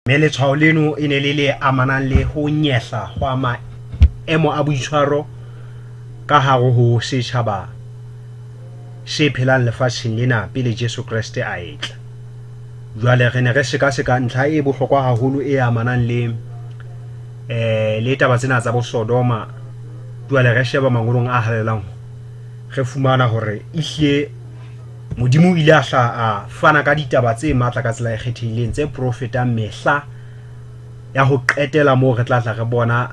Mme letshwao leno e ne le le amanang le ho nyehla hwa maemo a boitshwaro ka hare ho setjhaba se phelang lefatsheng lena pele Jesu Kreste a etla. Jwale re ne re sekaseka ntlha e bohlokwa haholo e amanang le eh le taba tsena tsa bosodoma. Jwale re sheba mangolong a halalelang re fumana hore ehlile Modimo o ile a hla a fana ka ditaba tse matla ka tsela e kgethehileng tse profetang mehla ya ho qetela moo re tla tla re bona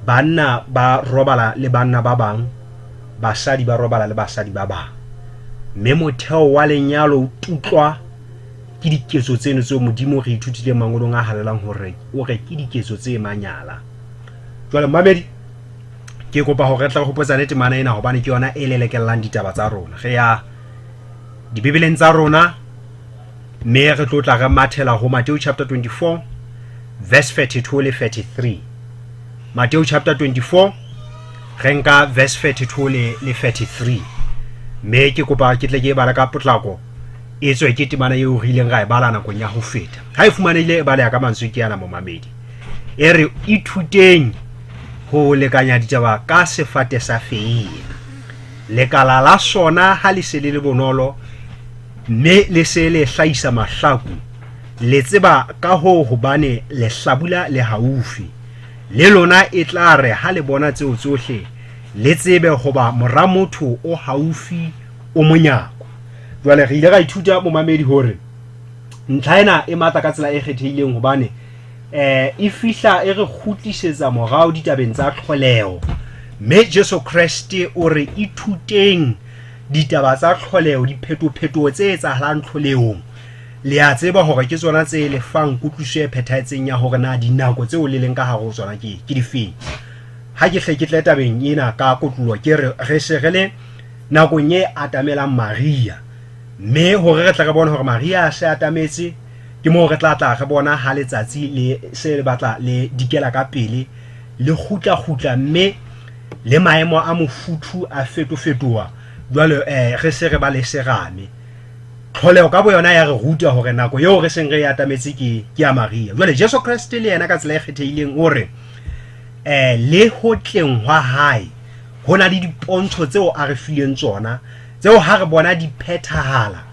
banna ba robala le banna ba bang, basadi ba robala le basadi ba bang. Mme motheo wa lenyalo o tutlwa ke diketso tseno tseo Modimo re ithutileng mangolong a halalelang hore o re ke diketso tse manyala. Jwale mamedi, ke kopa hore re tle re hopotsane temana ena hobane ke yona e lelekellang ditaba tsa rona. Re ya dibibeleng tsa rona mme re tlo tla re mathela ho Matthew chapter 24 verse 32 le 33. Matthew chapter 24 re nka verse 32 le 33 mme ke kopa ke tle ke e bala ka potlako e tswe ke temana eo re ileng ra e bala nakong ya ho feta. Ha e fumanehile e baleha ka mantswe ke ana momamedi. E re ithuteng ho lekanya ditaba ka sefate sa feiye. Lekala la sona ha le se le le bonolo mme le se le hlahisa mahlaku, le tseba ka hoo hobane lehlabula le haufi. Le lona e tla re ha le bona tseo tsohle, le tsebe hoba Mora motho o haufi, o monyako. Jwale re ile ra ithuta momamedi hore ntlha ena e matla ka tsela e kgethehileng hobane e fihla e re kgutlisetsa morao ditabeng tsa tlholeho. Mme Jesu Kreste o re ithuteng ditaba tsa tlholeho, diphetophetoho tse etsahalang tlholehong. Le a tseba hore ke tsona tse le fang kutlwisiso e phethahetseng ya hore na dinako tseo le leng ka hare ho tsona ke ke difeng. Ha ke hle ke tle tabeng ena ka kotloloho ke re re se re le nakong e atamelang Maria. Mme hore re tle re bone hore Maria a se atametse, ke moo re tla tla re bona ha letsatsi le se le batla le dikela ka pele, le kgutla-kgutla mme le maemo a mofuthu a feto-fetoha. Jwale re se re ba le serame. Tlholeho ka boyona ya re ruta hore nako eo re seng re e atametse ke ke ya Maria. Jwale Jesu Kreste le yena ka tsela e kgethehileng o re le ho tleng hwa hae ho na le dipontsho tseo a re fileng tsona tseo ha re bona di phethahala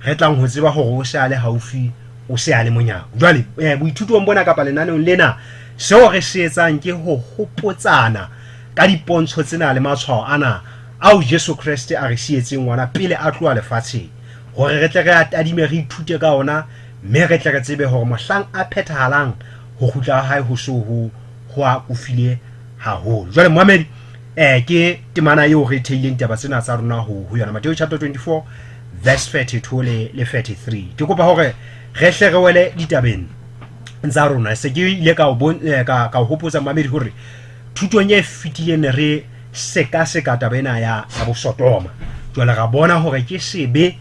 re tlang ho tseba hore o se a le haufi, o se a le monyako. Jwale boithutong bona kapa lenaneong lena seo re se etsang ke ho hopotsana ka dipontsho tsena le matshwao ana ao Jesu Kreste a re sietseng ona pele a tloha lefatsheng, hore re tle re a tadime, re ithute ka ona, mme re tle re tsebe hore mohlang a phethahalang ho kgutla ha hae ho so ho ho akofile haholo. Jwale momamedi, ke temana eo re theileng taba tsena tsa rona ho ho yona, Matthew chapter 24 verse 32 le 33. Ke kopa hore re hle re wele ditabeng tsa rona. Se ke ile ka o bon, ka o hopotsa momamedi hore thutong e fetileng ne re sekaseka taba ena ya bosodoma. Jwale ra bona hore ke sebe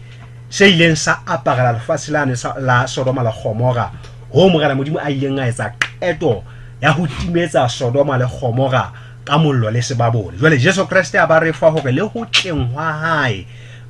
se ileng sa aparela lefatshe lane la Sodoma le Gomora, hoo Morena Modimo a ileng a etsa qeto ya ho timetsa Sodoma le Gomora ka mollo le sebabole. Jwale Jesu Kreste a ba re fa hore le ho tleng hwa hae,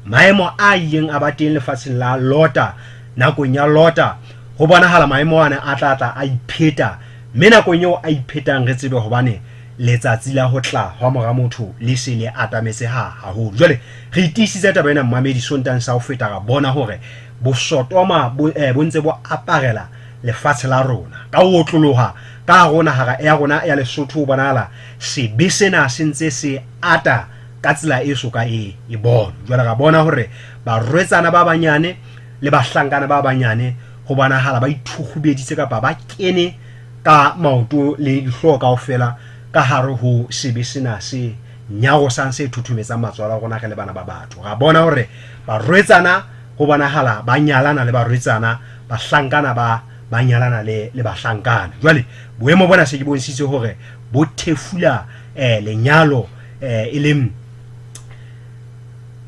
maemo a ileng a ba teng lefatsheng la Lota, nakong ya Lota, ho bonahala maemo ana a tla tla a ipheta, mme nakong eo a iphetang re tsebe hobane letsatsi la ho tla hwa Mora motho le se le atametse ha haholo. Jwale re itiisitse taba ena mmamedi Sontang sa ho feta, ra bona hore bosotoma bo ntse bo aparela lefatshe la rona ka ho otloloha ka hare naha ya rona ya Lesotho. Ho bonahala sebe sena se ntse se ata ka tsela e so ka e e bonwa. Jwale ra bona hore barwetsana ba banyane le bahlankana ba banyane ho bonahala ba ithukgubeditse kapa ba kene ka maoto le dihlooho kaofela ka hare ho sebe sena se nyarosang se thothometsang matswalo a rona re le bana ba batho. Ra bona hore barwetsana ho bonahala ba nyalana le barwetsana, bahlankana ba ba nyalana le bahlankana. Jwale boemo bona se ke bontshitse hore bo thefula lenyalo e leng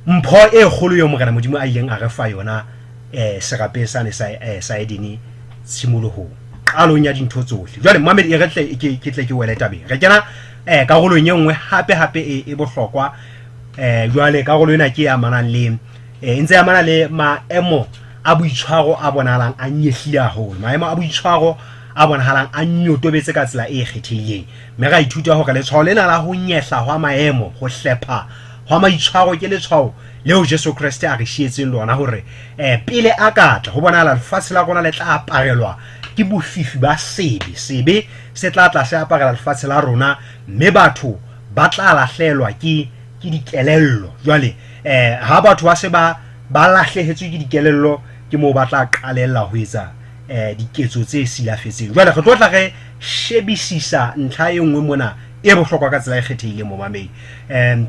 mpho e kgolo eo Morena Modimo a ileng a re fa yona serapeng sane sa Edene tshimolohong, qalong ya dintho tsohle. Jwale momamedi, e re tle ke tle ke wele tabeng. Re kena karolong e nngwe hape hape e bohlokwa. Jwale karolo ena ke e amanang le e ntse e amana le maemo a boitshwaro a bonahalang a nyehlile haholo, maemo a boitshwaro a bonahalang a nyotobetse ka tsela e kgethehileng. Mme ra ithuta hore letshwao lena la ho nyehla hwa maemo, ho hlepha hwa maitshwaro ke letshwao leo Jesu Kreste a re sietseng lona hore pele a ka tla, ho bonahala lefatshe la rona le tla aparelwa ke bofifi ba sebe. Sebe se tla tla se aparela lefatshe la rona, mme batho ba tla lahlehelwa ke ke dikelello. Jwale ha batho ba se ba ba lahlehetswe ke dikelello, ke moo ba tla qalella ho etsa diketso tse silafetseng. Jwale re tlo tla re shebisisa ntlha e nngwe mona e bohlokwa ka tsela e kgethehileng, momamedi.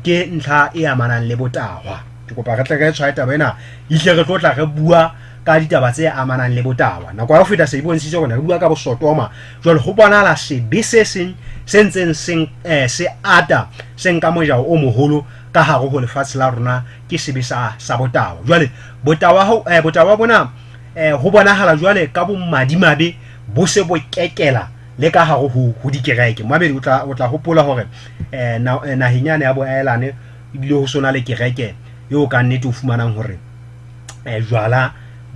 Ke ntlha e amanang le botahwa. Ke kopa re tle re tshwaye taba ena, ehlile re tlo tla re bua ka ditaba tse amanang le botahwa. Nako ya ho feta se e bontshitse hore ne re bua ka bosotoma. Jwale ho bonahala sebe se seng se ntseng se ata, se nka mojao o moholo ka hare ho lefatshe la rona, ke sebe sa botahwa. Jwale botahwa bona ho bonahala jwale ka bomadimabe bo se bo kekela le ka hare ho dikereke. Momamedi, o tla hopola hore naheng yane ya boaelane ebile ho sona le kereke eo ka nnete o fumanang hore jwala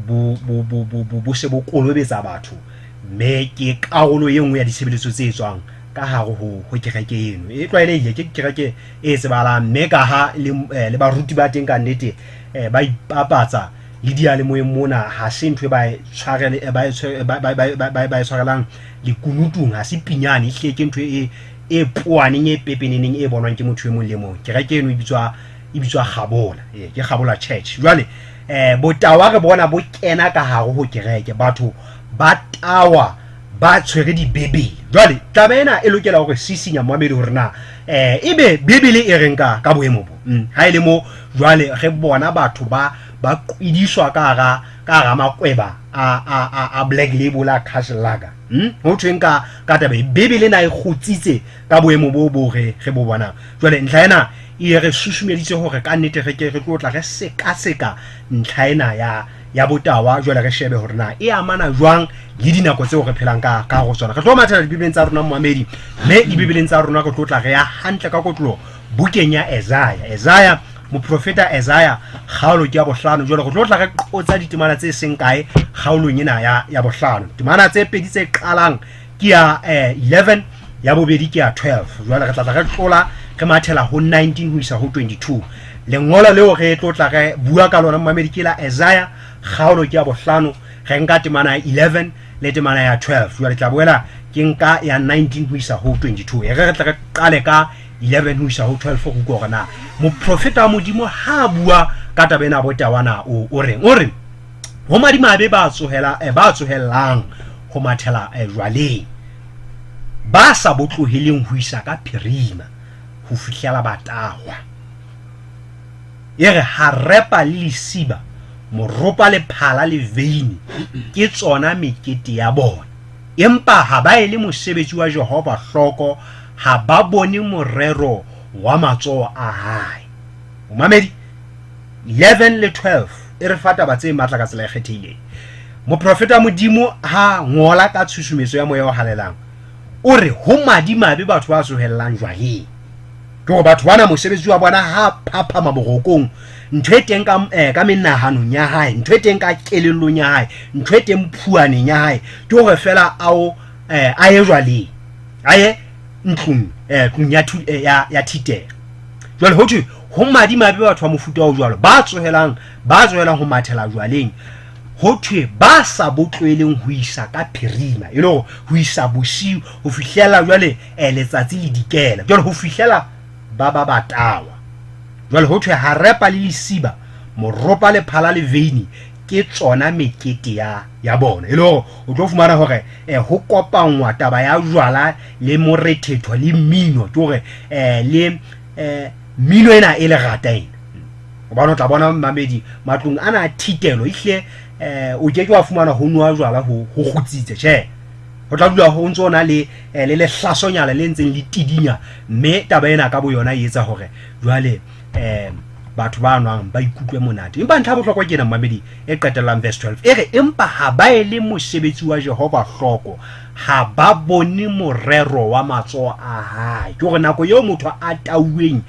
bo se bo kolobetsa batho, mme ke karolo e nngwe ya ditshebeletso tse etswang ka hare ho kereke eno. E tlwaelehile, ke kereke e tsebahalang, mme ka ha le baruti ba teng ka nnete ba ipapatsa le diyalemoyeng mona, ha se ntho e ba e tshwarele, ba e tshwere, ba, ba, ba, ba, ba, ba e tshwarelang lekunutung, ha se pinyane, ehlile ke ntho e poaneng, e pepeneneng, e bonwang ke motho e mong le mong. Kereke eno e bitswa Kgabola, ke Kgabola Church. Jwale botawa re bona bo kena ka hare ho kereke, batho ba tawa ba tshwere dibebele. Jwale taba ena e lokela hore sisinya momamedi hore na ebe Bibele e reng ka boemo bo. Ha e le mo jwale re bona batho ba qwidiswa ka hara makweba a Black Label a Castle Lager. Ho thweng ka taba e? Bibele na e kgutsitse ka boemo bo bo re bo bonang. Jwale ntlha ena e re susumeditse hore ka nnete re ke re tlo tla re sekaseka ntlha ena ya botawa. Jwale re shebe hore na e amana jwang le dinako tseo re phelang ka ho tsona. Re tlo mathela dibibeleng tsa rona momamedi, mme dibibeleng tsa rona re tlo tla re ya hantle ka kotloloho bukeng ya Isaiah. Isaiah, moprofeta Isaiah, kgaolo ke ya bohlano. Jwale re tlo tla re qotsa ditemana tse seng kae kgaolong ena ya bohlano. Temana tse pedi tse qalang ke ya 11, ya bobedi ke ya 12. Jwale re tla tla re tlola re mathela ho 19 ho isa ho 22. Lengolo leo re tlo tla re bua ka lona momamedi ke la Isaiah, kgaolo ke ya bohlano, re nka temana ya 11 le temana ya 12. Jwale tla boela ke nka ya 19 ho isa ho 22. E re re tle re qale ka 11 ho isa ho 12 go utlwa hore na moprofeta wa Modimo ha a bua ka taba ena ya botawa na o reng. O re ho madimabe ba tsohellang ho mathela jwaleng, ba sa bo tloheleng ho isa ka phirima ho fihlela ba tahwa. E re harepa le lesiba, moropa le phala le veine ke tsona mekete ya bona, empa ha ba ele mosebetsi wa Jehova hloko, ha ba bone morero wa matsoho a hae. Momamedi, 11 le 12 e re fa taba tse matla ka tsela e kgethehileng. Moprofeta Modimo ha ngola ka tshusumetso ya moya o halalelang, o re ho madimabe batho ba tsohellang jwaleng. Ke hore batho bana mosebetsi wa bona ha phaphama borokong, ntho e teng ka menahanong ya hae, ntho e teng ka kelellong ya hae, ntho e teng phuaneng ya hae, ke hore fela a ye jwaleng, a ye ntlong, tlung ya thitelo. Jwale ho thwe ho madimabe batho ba mofuta o jwalo, ba tsohelang ho mathela jwaleng, ho thwe ba sa bo tloheleng ho isa ka phirima, e le hore ho isa bosiu, ho fihlela jwale letsatsi le dikela, jwale ho fihlela ba ba batawa. Jwale ho thwe harepa le lesiba, moropa le phala le veini ke tsona mekete ya bona. E le hore o tlo fumana hore ho kopanngwa taba ya jwala le morethetho le mmino, ke hore le mmino ena e lerata ena. Hobane o tla bona mamedi matlong ana a thitelo, ehlile o ke ke wa fumana ho nwa jwala ho kgutsitse, tjhe. Ho tla dula ho ntso na le lehlasonyana le ntseng le tidinya, mme taba ena ka boyona e etsa hore jwale batho ba nwang ba ikutlwe monate. Empa ntlha ya bohlokwa ke ena mamedi e qetellang verse 12, e re empa ha ba ele mosebetsi wa Jehova hloko, ha ba bone morero wa matsoho a hae. Ke hore nako eo motho a tauweng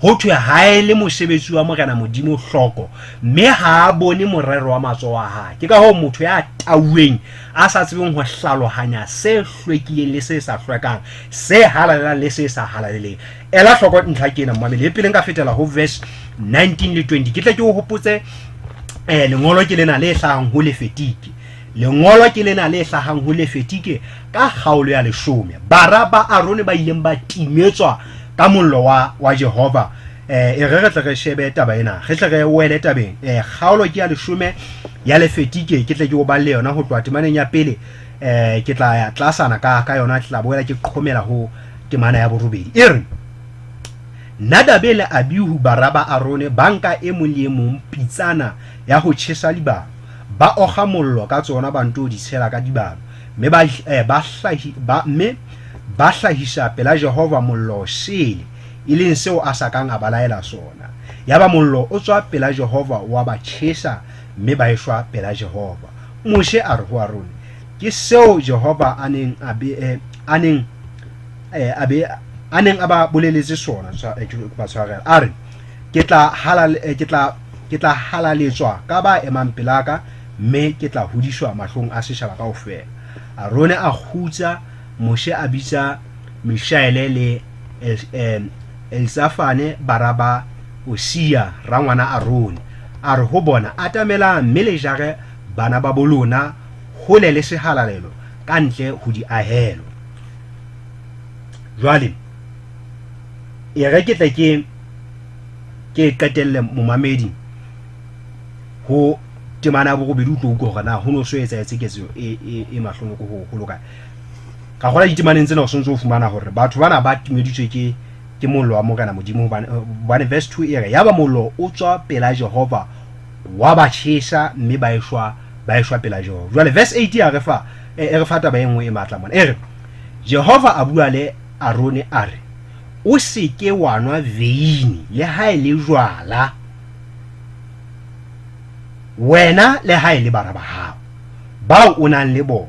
Ho thwe ha e le mosebetsi wa Morena Modimo hloko, mme ha a bone morero wa matsoho a hae. Ke ka hoo motho ya tauweng a sa tsebeng ho hlalohanya se hlwekileng le se sa hlwekang, se halalelang le se sa halaleleng. Ela hloko ntlha ke ena, mmamedi. Le pele nka fetela ho verse 19 le 20, ke tle ke o hopotse lengolo ke lena le hlahang ho Lefetike. Lengolo ke lena le hlahang ho Lefetike ka kgaolo ya 10. Bara ba Arone ba ileng ba timetswa ka mollo wa Jehova. E re re tle re shebe taba ena, re tle re wele tabeng. Kgaolo ke ya 10 ya Lefetike, ke tle ke o balle yona ho tloha temaneng ya pele. Ke tla ya tlasana ka yona, ke tla boela ke qhomela ho temana ya 8. E re, Nadabe le Abihu bara ba Arone ba nka e mong le e mong pitsana ya ho tjhesa dibano, ba okga mollo ka tsona, ba nto di tshela ka dibano, mme ba hlahisa pela Jehova mollo sele, e leng seo a sa kang a ba laela sona. Yaba mollo o tswa pela Jehova wa ba tjhesa, mme ba eshwa pela Jehova. Moshe a re ho Arone, Ke seo Jehova a neng a be a neng a be a neng a ba boleletse sona, ba tshwarela, a re, ke tla ke tla halaletswa ka ba emang pelaka, mme ke tla hodiswa mahlong a setjhaba kaofela. Arone a kgutsa, Moshe a bitsa Mishaele le Elsafane bara ba Osia rangwana Arone, a re ho bona, Atamelang mme le jare bana ba bolona hole le sehalalelo, ka ntle ho diahelo. Jwale e re ke tle ke qetelle momamedi ho temana ya 8, o tlo utlwa hore na ho no so etsahetse ketso e mahlonoko ho loka. Ka gola ditemaneng tsena o sontse o fumana hore batho bana ba timeditswe ke mollo wa Morena Modimo, hobane verse 2 e re, yaba mollo o tswa pela Jehova wa ba tjhesa, mme ba eshwa pela Jehova. Jwale verse 8 ya re fa e re fa taba e nngwe e matla mona. E re, Jehova a bua le Arone a re, o se ke wa nwa veini le ha e le jwala, wena le ha e le bara ba hao bao o nang le bona,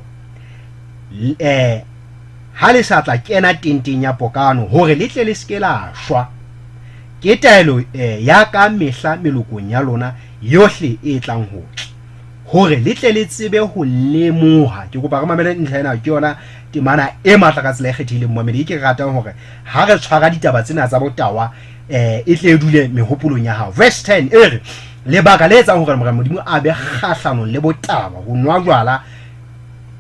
ha le sa tla kena tenteng ya pokano, hore le tle le se ke la shwa. Ke taelo ya ka mehla melokong ya lona yohle e tlang ho tla, hore le tle le tsebe ho lemoha. Ke kopa re mamele ntlha ena, ke yona temana e matla ka tsela e kgethehileng, momamedi, e ke ratang hore ha re tshwara ditaba tsena tsa botawa, e tle e dule mehopolong ya hao. Verse 10 e re, lebaka le etsang hore Morena Modimo a be kgahlanong le botawa, ho nwa jwala,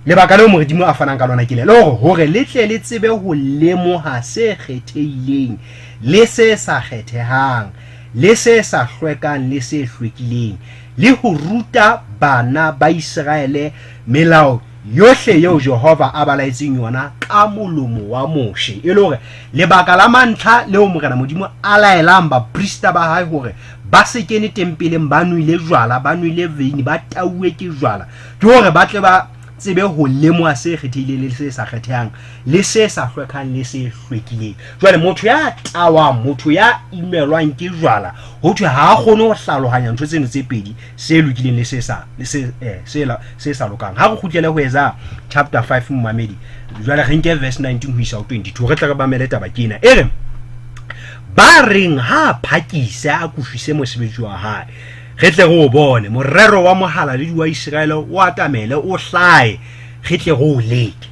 lebaka leo Modimo a fanang ka lona ke le hore le tle le tsebe ho lemoha se kgethehileng le se sa kgethehang, le se sa hlwekang le se hlwekileng, le ho ruta bana ba Iseraele melao yohle eo Jehova a ba laetseng yona ka molomo wa Moshe. E le hore lebaka la mantlha leo Morena Modimo a laelang baprista ba hae hore ba se kene tempeleng ba nwele jwala, ba nwele veini, ba tauwe ke jwala, ke hore ba tle ba tsebe ho lemoha se kgethehileng le se sa kgethehang, le se sa hlwekang le se hlwekileng. Jwale motho ya tawang, motho ya imelwang ke jwala, ho thwe ha a kgone ho hlalohanya ntho tseno tse pedi, se lokileng le se sa le se se la se sa lokang. Ha re kgutlele ho Isaiah chapter 5 momamedi, jwale re nke verse 19 ho isa ho 22, re tle re bamele taba ke ena. E re, ba reng ha phakise a kufise mosebetsi wa hae, re tle re o bone, morero wa mohalaledi wa Iseraele o atamele, o hlae, re tle re o leke.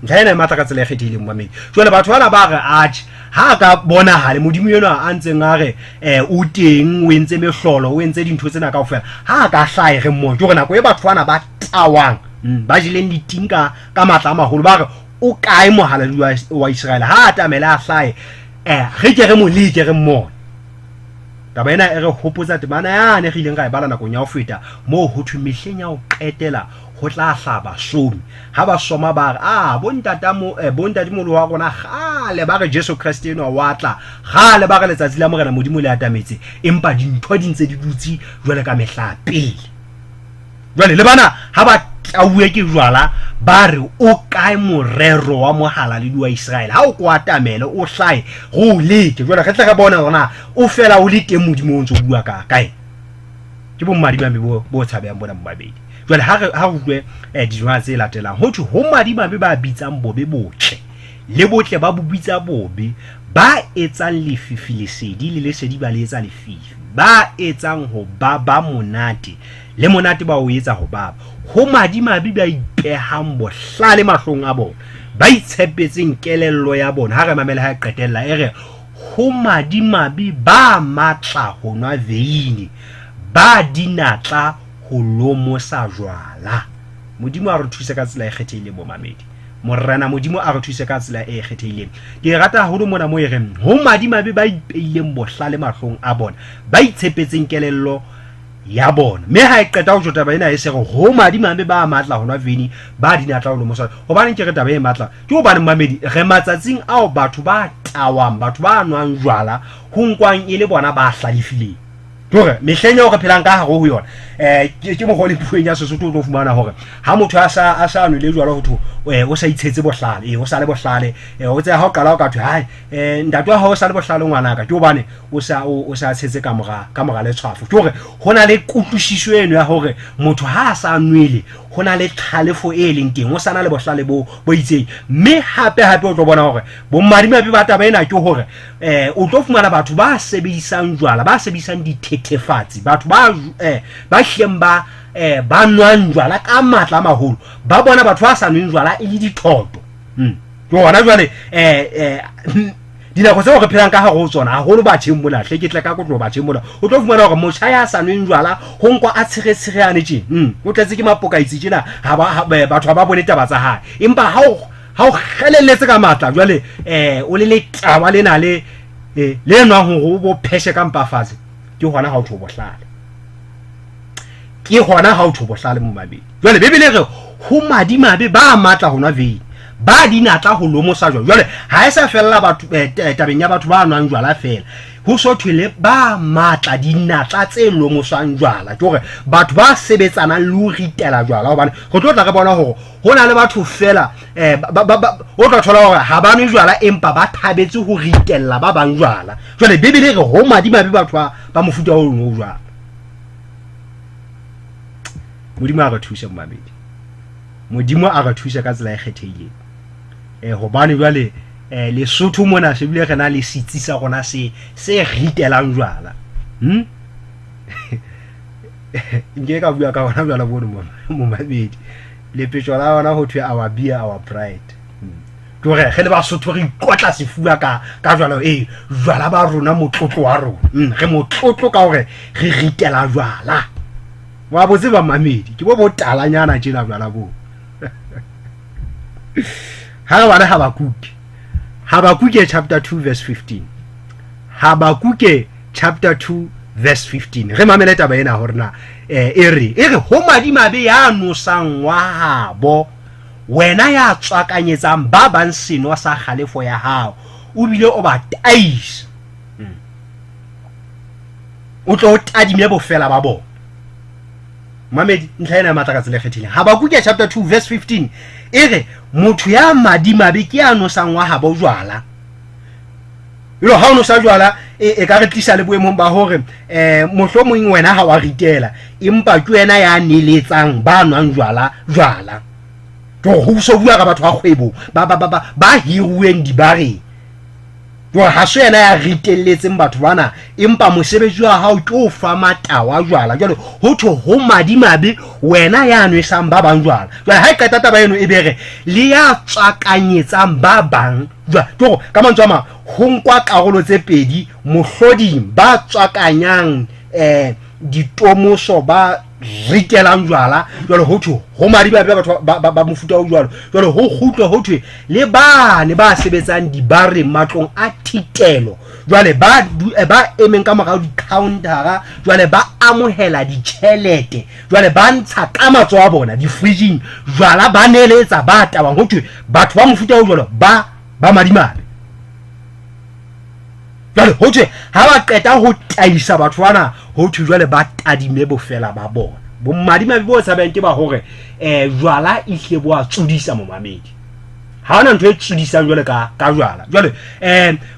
Ntlha ena e matla ka tsela e kgethehileng, momamedi. Jwale batho bana ba re, atjhe, ha a ka bonahale Modimo enwa a ntseng a re o teng, o entse mehlolo, o entse dintho tsena kaofela, ha a ka hlae re mmone. Ke hore nako e batho bana ba tawang, ba jeleng diting ka matla a maholo, ba re o kae mohalaledi wa Iseraele, ha a atamele a hlae, re ke re mo leke re mmone. Taba ena e re hopotsa temana yane re ileng ra e bala nakong ya ho feta, moo ho thwe mehleng ya ho qetela ho tla hlaha basomi. Ha ba soma ba re, ah, bontatemoholo wa rona kgale ba re Jesu Kreste enwa wa tla, kgale ba re letsatsi la Morena Modimo le atametse, empa dintho di ntse di dutse jwale ka mehla pele. Jwale le bana ha ba tauwe ke jwala, ba re o kae morero wa mohalaledi wa Iseraele, ha o ko atamele o hlae re o leke, jwale re tle re bone hore na o fela o le teng Modimo o ntse o bua ka kae. Ke bomadimabe bo tshabehang bona bobabedi. Jwale ha re utlwe dijwana tse latelang, ho thwe ho madimabe ba bitsang bobe botle, le botle ba bo bitsa bobe, ba etsang lefifi lesedi le lesedi ba le etsa lefifi, ba etsang ho baba monate le monate ba o etsa ho baba. Ho madimabe ba ipehang bohlale mahlong a bona, ba itshepetseng kelello ya bona. Ha re mamele ha e qetella e re, Ho madimabe ba matla ho nwa veine, ba dinatla ho lomosa jwala. Modimo a re thuse ka tsela e kgethehileng, bomamedi. Morena Modimo a re thuse ka tsela e kgethehileng. Ke e rata haholo mona mo e reng, ho madimabe ba ipeileng bohlale mahlong a bona, ba itshepetseng kelello ya bona. Mme ha e qeta ho tjho taba ena e se re, ho madimabe ba matla ho nwa veine, ba dinatla ho lomosa. Hobaneng ke re taba e matla? Ke hobane mamedi, re matsatsing ao batho ba tawang, batho ba nwang jwala, ho nkwang e le bona ba hlalefileng. Ke hore mehleng eo re phelang ka hare ho yona, ke mokgwa o le puong ya Sesotho o tlo fumana hore ha motho a sa, a sa nwele jwala ho thwe, o sa itshetse bohlale, o sa le bohlale, o tseba ha o qala o ka thwe, hai, ntate wa hao o sa le bohlale ngwanaka, ke hobane o sa, o, o sa tshetse ka mora, ka mora letshwafo. Ke hore ho na le kutlwisiso eno ya hore motho ha a sa nwele, ho na le tlhalefo e leng teng, o sa na le bohlale bo, bo itseng. Mme hape, hape o tlo bona hore bomadimabe ba taba ena ke hore, o tlo fumana batho ba sebedisang jwala, ba sebedisang dithethefatsi, batho ba hlileng ba nwang jwala ka matla a maholo, ba bona batho ba sa nweng jwala e le dithoto. Ke hona jwale, dinako tseo re phelang ka hare ho tsona, haholo batjheng mona, hle ke tle ka kotlo batjheng mona, o tlo fumana hore motjha ya sa nweng jwala ho nkwa a tsheretshereane tje. O tletse ke mapokaitsi tjena, ha ba, ha, batho ha ba bone taba tsa hae. Empa ha o, ha o kgelelletse ka matla jwale, o le letawa lena le nwang hore o bo pheshe ka mpa fatshe, ke hona ha o thwe bohlale. Ke hona ha o thwe bohlale momamedi. Jwale Bibele e re ho madimabe ba matla ho nwa veine, ba dinatla ho lomosa jwala. Jwale ha e sa fella batho, tabeng ya batho ba nwang jwala fela, ho so thwe le ba matla dinatla tse lomoswang jwala. Ke hore batho ba sebetsanang le ho ritela jwala, hobane re tlo tla re bona hore ho na le batho fela, ba, ba, ba, o tla thola hore ha ba nwe jwala empa ba thabetse ho ritella ba bang jwala. Jwale Bibele e re ho madimabe batho ba mofuta o o jwalo. Modimo a re thuse momamedi. Modimo a re thuse ka tsela e kgethehileng. Hobane jwale, Lesotho mona se bile re na le setsi sa rona se ritelang jwala. Nke ka bua ka hona jwala bono momamedi. Lepetjo la yona ho thwe our beer, our pride. Ke hore re le Basotho re ikotla sefuba ka jwala, jwala ba rona, motlotlo wa rona. Re motlotlo ka hore re ritela jwala. Wa bo tseba mamedi, ke bo botalanyana tjena jwala bo. Ha re bale Habakuke. Habakuke chapter 2 verse 15. Habakuke chapter 2 verse 15. Re mamele taba ena hore na, e re, e re ho madimabe ya nosang wa habo, wena ya tswakanyetsang ba bang seno sa kgalefo ya hao, o bile o ba taisa. O tlo tadime bofela ba bona. Mamedi, ntlha ena ya matla ka tsela e kgethileng. Habakuke chapter 2 verse 15 e re motho ya madimabe ke ya nosang wa habo jwala. Jwale ha o nosa jwala, e ka re tlisa le boemong ba hore, mohlomong wena ha wa ritela, empa ke wena ya neletsang ba nwang jwala jwala. Ke hore ho so bua ka batho ba kgwebo, ba hiruweng dibareng. Jwale ha se yena ya ritelletseng batho bana, empa mosebetsi wa hao ke o fa matawa jwala. Jwale ho thwe ho madimabe wena ya nwesang ba bang jwala. Jwale ha e qeta taba eno e be re le ya tswakanyetsang ba bang jwala. Ke hore ka mantswe a mang ho nkwa karolo tse pedi mohloding, ba tswakanyang, ditomoso, ba ritelang jwala. Jwale ho thwe ho madimabe batho ba mofuta o jwalo. Jwale ho kgutlwe ho thwe le bane ba sebetsang dibareng, matlong a thitelo, jwale ba emeng ka morao di-countera, jwale ba amohela ditjhelete, jwale ba ntsha ka matsoho a bona di-fridging jwala, ba neletsa ba tabang. Ho thwe batho ba mofuta o jwalo ba madimabe. Jwale ho thwe ha ba qeta ho taisa batho bana, ho thwe jwale ba tadime bofela ba bona. Bomadimabe bo tshabang ke ba hore, jwala e hlile bo a tsodisa momamedi. Ha hona ntho e tsodisang jwale ka jwala. Jwale,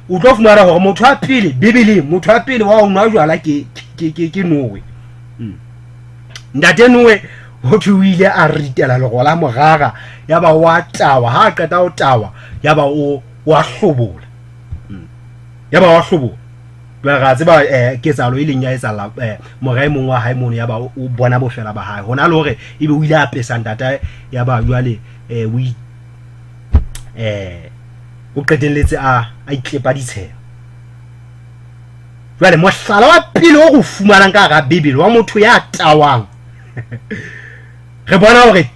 o tlo fumana hore motho wa pele Bibeleng, motho wa pele wa ho nwa jwala ke Noe. Ntate Noe Ho thwe o ile a ritela lero la morara, yaba o a tawa. Ha a qeta ho tawa, yaba o wa hlobola. Yaba wa hlobola. Jwale re a tseba ketsahalo e leng ya etsahalla mora e mong wa hae mono, yaba o bona bofela ba hae. Hona le hore ebe o ile a pesa ntatae, yaba jwale o o qetelletse a itlepa ditsheho. Jwale mohlala wa pele o re o fumanang ka hara Bibele wa motho ya tawang, re bona hore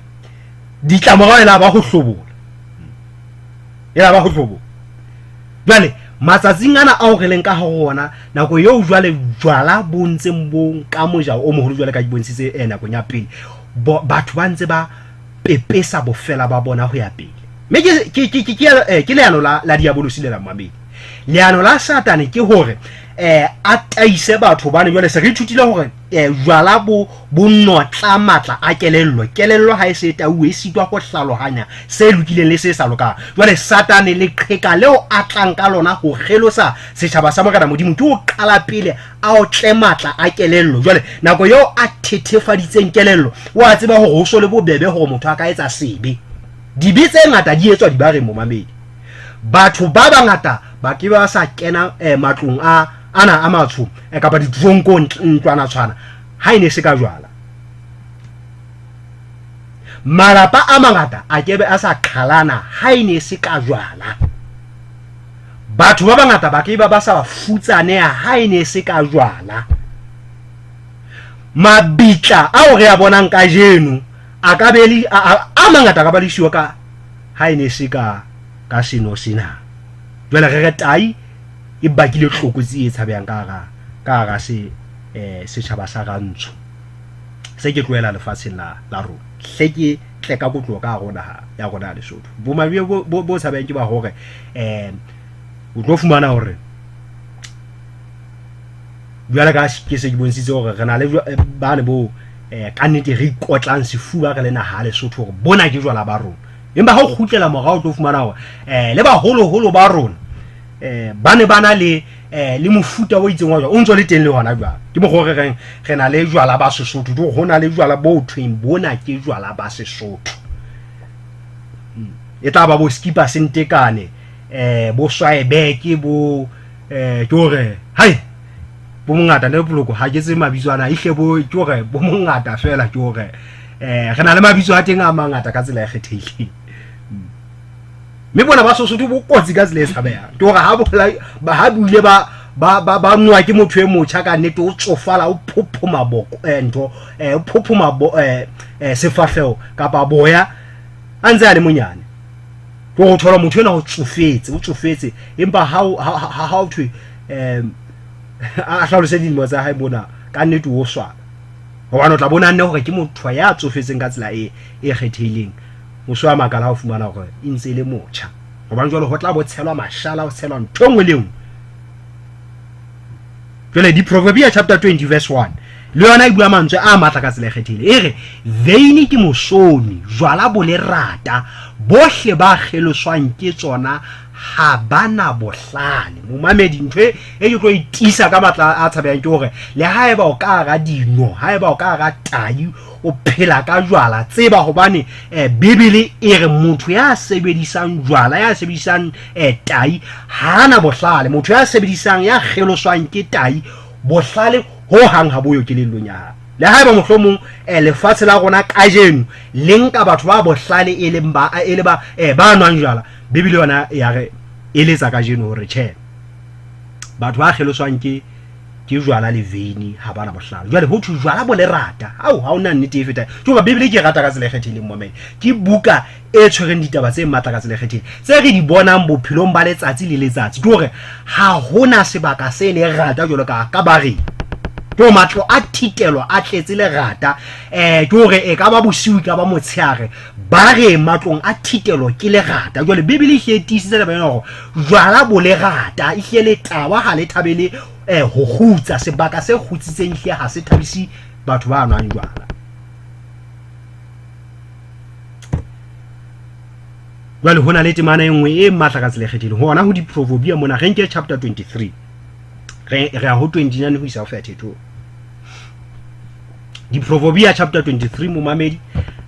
ditlamorao e la ba ho hlobola. E la ba ho hlobola. Jwale matsatsing ana ao re leng ka ho ona, nako eo jwale jwala bo ntseng bo nka mojao o moholo jwale ka ke bontshitse nakong ya pele, batho ba ntse ba pepesa bofela ba bona ho ya pele. Mme ke leano la diabolosi le la mmamedi. Leano la Satane ke hore a taise batho, hobane jwale se re ithutile hore jwala bo notla matla a kelello. Kelello ha e se e tauwe, e sitwa ho hlalohanya se lokileng le se sa lokang. Jwale Satane leqheka leo a tlang ka lona ho kgelosa setjhaba sa Morena Modimo ke ho qala pele a otle matla a kelello. Jwale nako eo a thethefaditseng kelello, o a tseba hore ho so le bobebe hore motho a ka etsa sebe. Dibe tse ngata di etswa dibareng, momamedi. Batho ba bangata ba ke ba sa kena matlong a ana a matsho kapa ditronkong, ntlwana tshwana, ha e ne se ka jwala. Malapa a mangata a ke be a sa qhalana ha e ne se ka jwala. Batho ba bangata ba ke ba ba sa futsaneha ha e ne se ka jwala. Mabitla ao re a bonang kajeno a ka be le, a mangata a ka ba le siyo ka ha e ne se ka ka seno sena. Jwale re re tai e bakile tlokotsi e tshabehang ka hara ka hara se setjhaba sa Rantsho. Se ke tlohela lefatsheng la la rona. Hle ke tle ka kotloho ka hare ho naha ya rona ya Lesotho. Bomabe bo tshabehang ke ba hore o tlo fumana hore jwale ka ke se ke bontshitse hore re na le bane bo ka nnete re ikotlang sefuba re le naha ya Lesotho hore bona ke jwala ba rona. Empa ha o kgutlela morao o tlo fumana hore le baholoholo ba rona ba ne ba na le le mofuta o itseng wa jwala o ntso le teng le hona jwale. Ke mokgwa o re reng re na le jwala ba Sesotho, ke hore ho na le jwala bo thweng bona ke jwala ba Sesotho. E tla ba bo Skipa Sentekane, bo Swaebeke, bo ke hore hai bo mongata le poloko ha ke tsebe mabitso ana, ehle bo ke hore bo mongata fela, ke hore re na le mabitso a teng a mangata ka tsela e kgethehileng. Mme bona ba Sesotho bo kotsi ka tsela e tshabehang. Ke hore ha bola ha buile ba ba ba ba nwa ke motho e motjha ka nnete, o tsofala, o phophoma boko ntho o phophoma bo sefahleho kapa boya a ntse a le monyane. Ke hore o thola motho ena o tsofetse, o tsofetse, empa ha ha ha o thwe a hlalose dilemo tsa hae mona, ka nnete o swaba. Hobane o tla bona nne hore ke motho ya tsofetseng ka tsela e e kgethehileng. O so a makala ha o fumana hore e ntse e le motjha. Hobane jwale ho tla bo tshelwa mashala, ho tshelwa ntho e nngwe le e nngwe. Jwale Diproverbia chapter 20 verse 1 le yona e bua mantswe a matla ka tsela e kgethehileng. E re veine ke mosomi, jwala bo lerata, bohle ba kgeloswang ke tsona ha ba na bohlale. Momamedi, ntho e ke tlo e tiisa ka matla a tshabehang ke hore le haeba o ka hara dino, haeba o ka hara tai, o phela ka jwala, tseba hobane Bibele e re motho ya sebedisang jwala, ya sebedisang tai ha na bohlale. Motho ya sebedisang, ya kgeloswang ke tai, bohlale ho hang ha boyo kelellong ya hae. Le haeba mohlomong lefatshe la rona kajeno le nka batho ba bohlale e leng ba e le ba ba nwang jwala, Bibele yona ya re eletsa kajeno hore tjhe, batho ba kgeloswang ke jwala le veine ha bana bohlale. Jwale ho thwe jwala bo lerata. Ao, ha ona nnete e fetang. Ke hoba Bibele ke e rata ka tsela e kgethehileng, momamedi. Ke buka e tshwereng ditaba tse matla ka tsela e kgethehileng, tse re di bonang bophelong ba letsatsi le letsatsi. Ke hore ha hona sebaka se lerata jwalo ka bareng. Ke hore matlo a thitelo a tletse lerata. Ke hore e ka ba bosiu, e ka ba motshehare, ba re matlong a thitelo ke lerata. Jwale Bibele e hle e tiisitse taba ena hore jwala bo lerata, e hle letawa ha le thabele ho kgutsa. Sebaka se kgutsitseng hle ha se thabise batho ba nwang jwala. Jwale ho na le temana e nngwe e matla ka tsela e kgethehileng hona ho Diproverbia mona. Re nke chapter 23, re ya ho 29 ho isa ho 32. Diprovobia chapter 23 momamedi,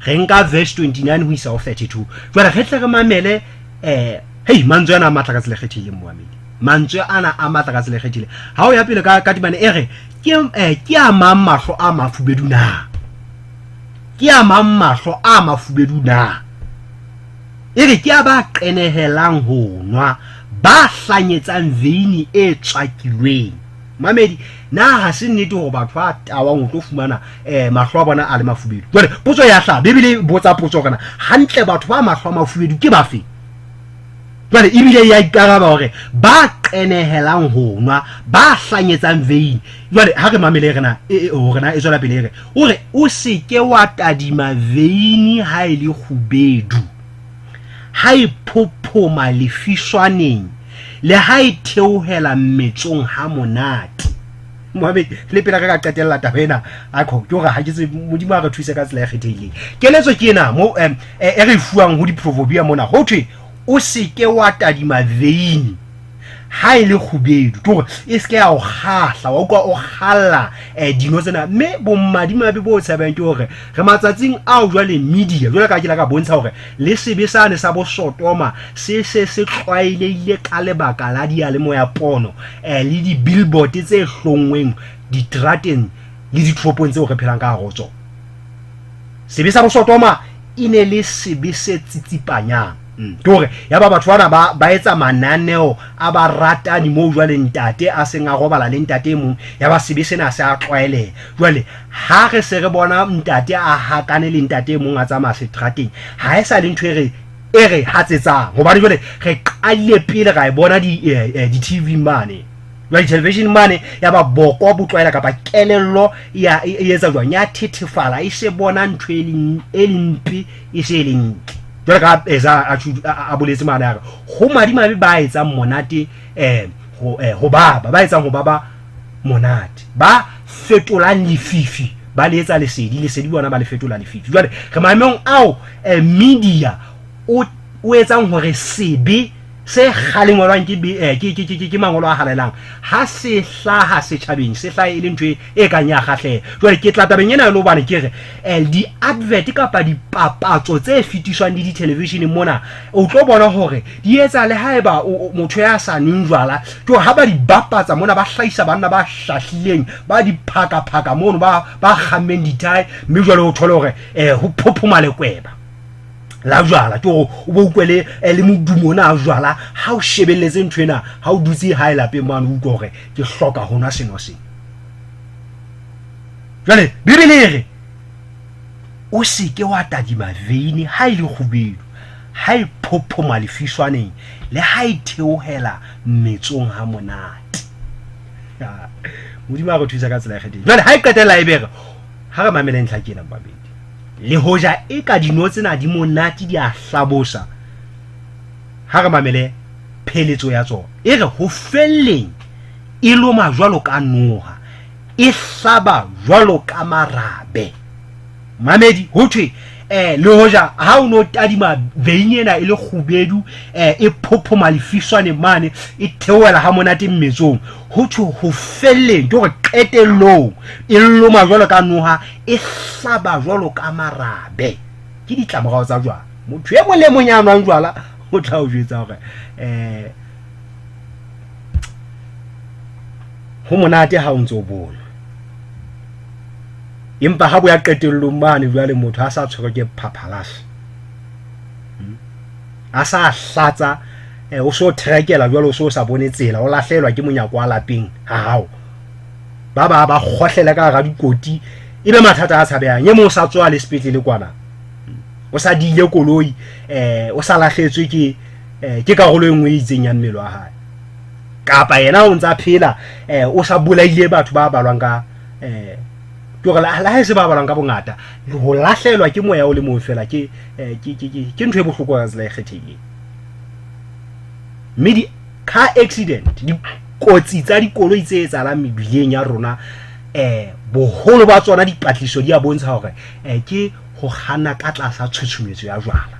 re nka verse 29 ho isa ho 32. Jwale re tle re mamele hei, mantswe ana a matla ka tsela e kgethehileng momamedi. Mantswe ana a matla ka tsela e kgethehileng. Ha o ya pele ka ka temane e re ke ke a mang mahlo a mafubedu na? Ke a mang mahlo a mafubedu na? E re ke a ba qenehelang ho nwa, ba hlanyetsang veini e tswakilweng. Mamedi, na ha se nnete hore batho ba tawang o tlo fumana mahlo a bona a le mafubedu? Jwale potso ya hlaha, Bibele e botsa potso hore na hantle batho ba mahlo a mafubedu ke bafe? Jwale ebile ya ikaraba hore ba qenehelang ho nwa, ba hlanyetsang veini. Jwale ha re mamele re na hore na e tswela pele e re, o re o se ke wa tadima veini ha e le kgubedu, ha e phophoma lefiswaneng, le ha e theohela mmetsong ha monate. Mohamed, le pele re ka qetella taba ena, akho ke hore ha ke tsebe, Modimo a re thuse ka tsela e kgethehileng. Keletso ke ena mo e re fuwang ho Diproverbia mona, ho thwe o se ke wa tadima veini ha e le kgubedu, ke hore e se ke ya o kgahla, wa utlwa o kgalla dino tsena. Mme bomadimabe bo tshabang ke hore re matsatsing ao jwale media, jwale ka ke la ka bontsha hore le sebe sane sa bosotoma se se se tlwaelehile ka lebaka la diyalemoya pono le di-billboard tse hlonngweng diterateng le ditoropong tseo re phelang ka hare ho tsona. Sebe sa bosotoma e ne le sebe se tsitsipanyang. Ke hore ya ba batho bana ba etsa mananeo a ba ratani moo jwale ntate a seng a robala le ntate e mong, ya ba sebe sena se a tlwaeleha. Jwale ha re se re bona ntate a hakane le ntate e mong a tsamaya seterateng, ha e sa le ntho e re e re hatsetsang, hobane jwale re qadile pele ra e bona di-T V mane, jwale television mane, ya ba boko bo tlwaela kapa kelello ya e etsa jwang, ya thethefala, e se bona ntho e leng e limpe e se e leng ntle. Jwale ka eza a boletse mane a re ho madimabe ba etsang monate ho baba, ba etsang ho baba monate, ba fetolang lefifi ba le etsa lesedi, lesedi bona ba le fetola lefifi. Jwale re maemong ao media o etsang hore sebe se kgalengwelwang ke mangolo a halalelang ha se hlaha setjhabeng, se hlaha e le ntho e kang ya kgahleho. Jwale ke tla tabeng ena e le hobane ke re di-advert kapa dipapatso tse fetiswang le di-television mona, o tlo bona hore di etsa le haeba motho ya sa nweng jwala, ke hore ha ba di bapatsa mona ba hlahisa banna ba hlahlileng, ba diphakaphaka mono, ba kgammeng dithae, mme jwale o thole hore ho phophoma lekweba la jwala, ke hore o bo utlwe le modumo ona a jwala ha o shebelletse ntho ena, ha o dutse hae lapeng mane o utlwe hore ke hloka ho nwa seno sena. Jwale Bibele e re o se ke wa tadima veine ha e le kgubedu, ha e phophoma lefiswaneng, le ha e theohela metsong ha monate. Modimo a re thusa ka tsela e kgethehileng. Jwale ha e qetella e bere, ha re mamele ntlha ke ena babedi. Le hoja e ka dino tsena di monate di a hlabosa, ha re mamele pheletso ya tsona. E re ho felleng e loma jwalo ka noha, e hlaba jwalo ka marabe. Mamedi, ho thwe le hoja ha o no tadima veine ena e le kgubedu, e phophoma lefiswane mane, e theohela ha monate mmetsong, ho thwe ho felleng ke hore qetellong e loma jwalo ka noha, e hlaba jwalo ka marabe. Ke ditlamorao tsa jwala. Motho e mong le mong ya nwang jwala o tla o jwetsa hore ho monate ha o ntse o bona, empa ha bo ya qetellong mane jwale motho a sa tshwerwe ke phaphalase, a sa hlatsa, o so threkela jwale, o so sa bone tsela, o lahlelwa ke monyako wa lapeng ha hao, ba ba ba kgohlela ka hara dikoti, e be mathata a tshabehang. E mong o sa tswa le sepetlele kwana, o sa diile koloi, o sa lahletswe ke karolo e nngwe e itseng ya mmele wa hae, kapa yena o ntse a phela, o sa bolaile batho ba balwang ka ke hore la ha e se ba balwang ka bongata, ho lahlelwa ke moya o le mong fela ke ntho e bohloko ka tsela e kgethehileng. Mme di car accident, dikotsi tsa dikoloi tse etsahalang mebileng ya rona, boholo ba tsona dipatlisiso di a bontsha hore ke ho kganna ka tlasa tshutshumetso ya jwala.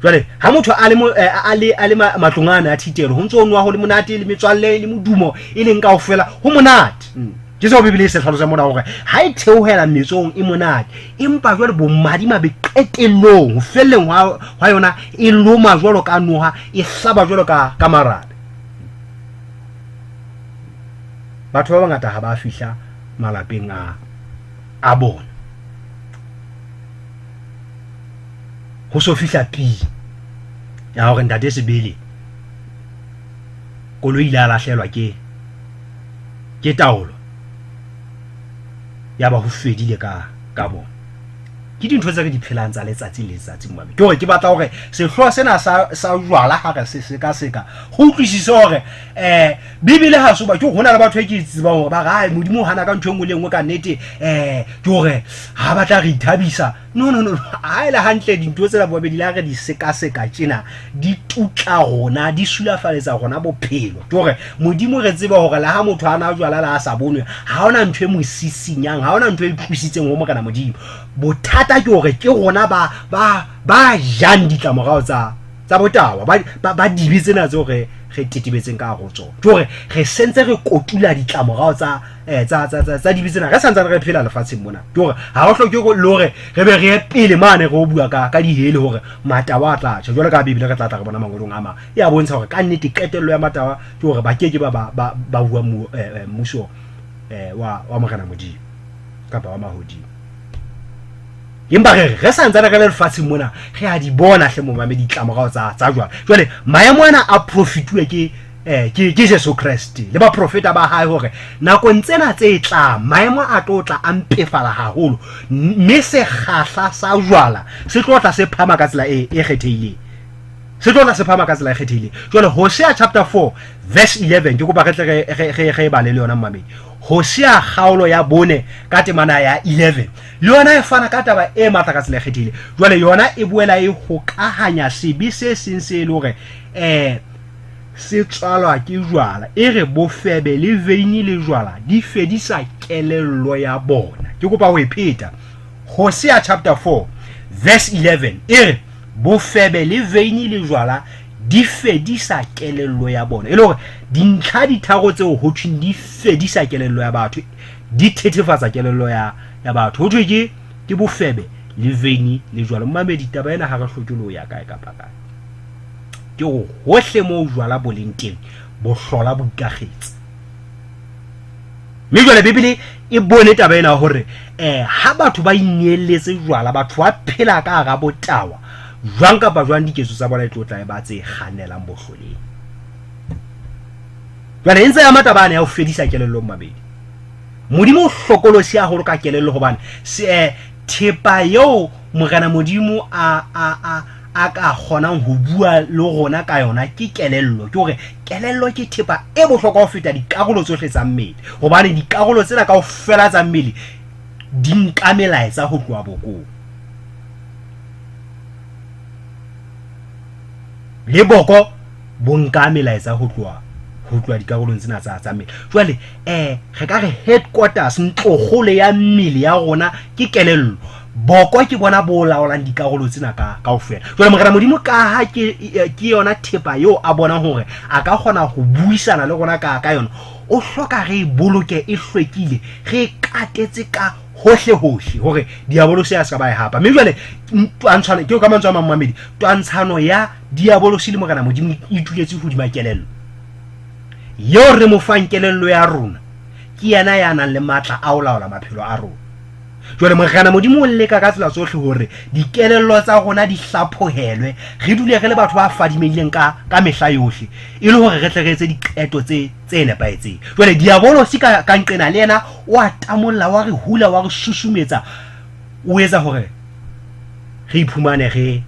Jwale ha motho a le mo, a le, a le matlong ana a thitelo, ho ntse ho nwa ho le monate le metswalle le modumo e leng kaofela, ho monate. Ke seo Bibele e se hlalosang mona hore ha e theohela metsong e monate, empa jwale bomadimabe qetellong, ho felleng hwa yona e loma jwalo ka noha, e hlaba jwalo ka marabe. Batho ba bangata ha ba fihla malapeng a bona, ho so fihla pii ya hore ntate Sebele koloi ile a lahlelwa ke taolo, ya ba ho fedile ka bona. Ke dintho tse re di phelang tsa letsatsi le letsatsi, momamedi. Ke hore ke batla hore sehlooho sena sa jwala ha re se sekaseka, go utlwisise hore Bibele ha se ba ke hona le batho e ke tsebang hore ba re, ai, Modimo o hana ka ntho e nngwe le e nngwe ka nnete, ke hore ha batla re ithabisa. No, no, no, ha e le hantle dintho tsena bobedi le ha re di sekaseka tjena, di tutla rona, di sulafaletsa rona bophelo. Ke hore Modimo re tsebe hore le ha motho a na jwala le ha sa bonwe, ha hona ntho e mo sisinyang, ha hona ntho e tlositseng ho Morena Modimo. Bothata ke hore ke rona ba jang ditlamorao tsa botawa, ba dibe tsena tseo re tetebetseng ka hare ho tsona. Ke hore re sentse re kotula ditlamorao tsa dibe tsena re santsane re phela lefatsheng mona. Ke hore ha ho hloke le hore re be re ye pele mane re o bua ka dihele hore matawa a tla tjha. Jwalo ka Bibele re tla tla re bona mangolong a mang e a bontsha hore ka nnete qetello ya matawa ke hore ba ke ke ba bua mmuso wa Morena Modimo kapa wa mahodimo. Empa re re re santsane re le lefatsheng mona, re a di bona hle momamedi ditlamorao tsa jwala. Jwale maemo ana a profituwe ke Jesu Kreste le baprofeta ba hae hore nakong tsena tse tlang maemo a tlo tla a mpefala haholo, mme sekgahla sa jwala se tlo tla se phama ka tsela e kgethehileng. Se tlo tla se phama ka tsela e kgethehileng. Jwale Hosea chapter 4 verse 11, ke kopa re tle re bale le yona momamedi. Hosea kgaolo ya 4 ka temana ya 11, le yona e fana ka taba e matla ka tsela e kgethehileng. Jwale yona e boela e hokahanya sebe se seng se e le hore se tswalwa ke jwala. E re bofebe le veini le jwala di fedisa kelello ya bona. Ke kopa ho e pheta. Hosea chapter 4 verse 11 e re bofebe le veini le jwala di fedisa kelello ya bona. E le hore dintlha di tharo tseo ho thweng di fedisa kelello ya batho, di thethefatsa kelello ya batho. Ho thwe ke bofebe le veini le jwala. Momamedi, taba ena ha re hloke le ho ya kae kapa kae. Ke hore hohle moo jwala bo leng teng, bohlola bo ikakgetse. Mme jwale Bibele e bone taba ena hore ha batho ba ineelletse jwala, batho ba phela ka hara botawa, jwang kapa jwang diketso tsa bona e tlo tla e ba tse kgannelang bohloleng. Jwale e ntse ya mataba ana ya ho fedisa kelello mabedi. Modimo o hlokolosi haholo ka kelello hobane thepa eo Morena Modimo a ka kgonang ho bua le rona ka yona ke kelello. Ke hore kelello ke thepa e bohlokwa ho feta dikarolo tsohle tsa mmele, hobane dikarolo tsena kaofela tsa mmele di nka melaetsa ho tloha bokong. Le boko bo nka melaetsa ho tloha dikarolong tsena tsa mmele. Jwale re ka re headquarters, ntlokgolo ya mmele ya rona ke kelello. Boko ke bona bo laolang dikarolo tsena kaofela. Jwale Morena Modimo ka ha ke yona thepa eo a bonang hore a ka kgona ho buisana le rona ka yona, o hloka re e boloke e hlwekile, re e katetse ka hohle hohle hore diabolosi a se ka ba e hapa. Mme jwale twantshano, ke ka mantswe a mang mamedi, twantshano ya diabolosi le Morena Modimo e ituletse hodima kelello. Eo re mo fang kelello ya rona ke yena ya nang le matla a ho laola maphelo a rona. Jwale Morena Modimo o leka ka tsela tsohle hore dikelello tsa rona di hlaphohelwe, re dule re le batho ba fadimehileng ka mehla yohle, e le hore re tle re etse diqeto tse nepahetseng. Jwale diabolosi ka nqena le yena o a tamolla, wa re hula, wa re susumetsa, o etsa hore re iphumane re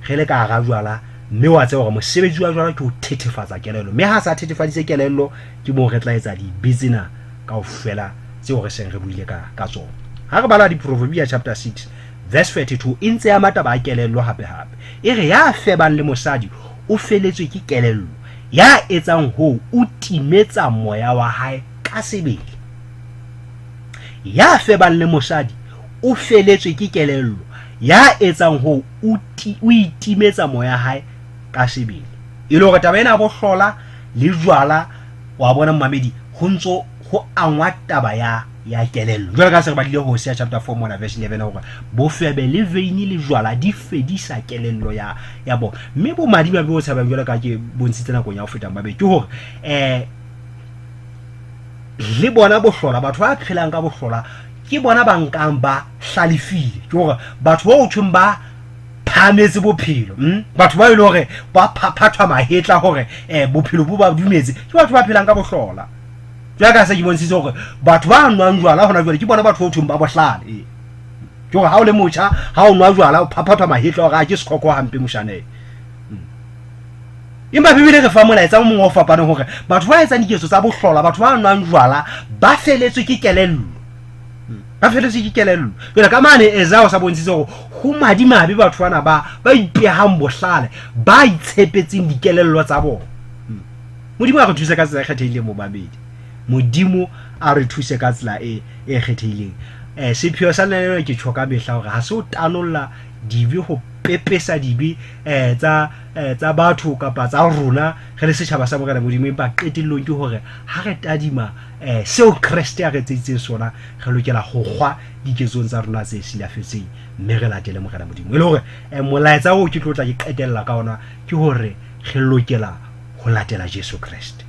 le ka hara jwala, mme wa tseba hore mosebetsi wa jwala ke ho thethefatsa kelello, mme ha sa thethefaditse kelello ke moo re tla etsa dibe tsena kaofela tseo re seng re buile ka tsona. Ha re bala Diproverbia chapter 6 verse 32, e ntse ya mataba a kelello hape hape. E re ya febang le mosadi o feletswe ke kelello, ya etsang hoo o timetsa moya wa hae ka sebele. Ya febang le mosadi o feletswe ke kelello, ya etsang hoo o itimetsa moya hae ka sebele. E le hore taba ena ya bohlola le jwala, wa bona momamedi, ho ntso ho angwa taba ya ya kelello. Jwalo ka se re badile Hosea chapter 4 mona verse 11 hore bofebe le veini le jwala di fedisa kelello ya ya bona. Mme bomadimabe bo tshabang jwalo ka ke bontshitse nakong ya ho feta mabedi ke hore le bona bohlola, batho ba phelang ka bohlola ke bona ba nkang ba hlalefile. Ke hore batho ba ho thweng ba phahametse bophelo, batho ba e le hore ba phaphathwa mahetla hore bophelo bo ba dumetse, ke batho ba phelang ka bohlola. Jwale ka se ke bontshitse hore batho ba nwang jwala hona jwale ke bona batho ba thweng ba bohlale. Ke hore ha o le motjha, ha o nwa jwala o phaphathwa mahetla hore a ke sekhokho hampe moshanele. Empa Bibele re fa molaetsa o mongwe o fapaneng hore batho ba etsang diketso tsa bohlola, batho ba nwang jwala ba feletswe ke kelello. Ba feletswe ke kelello. Jwale ka mane Esau o sa bontshitse hore ho madimabe batho bana ba ba ipehang bohlale, ba itshepetseng dikelello tsa bona. Modimo a re thuse ka tsela e kgethehileng bomamedi. Modimo a re thuse ka tsela e e kgethehileng. Sepheo sa lenaneo ke tjho ka mehla hore ha se o tanolla dibe, ho pepesa dibe tsa tsa batho kapa tsa rona re le setjhaba sa Morena Modimo, empa qetellong ke hore ha re tadima seo Kreste a re etseditseng sona, re lokela ho kgwa diketsong tsa rona tse silafetseng mme re latele Morena Modimo. E le hore molaetsa oo ke tlo tla ke qetella ka ona ke hore re lokela ho latela Jesu Kreste.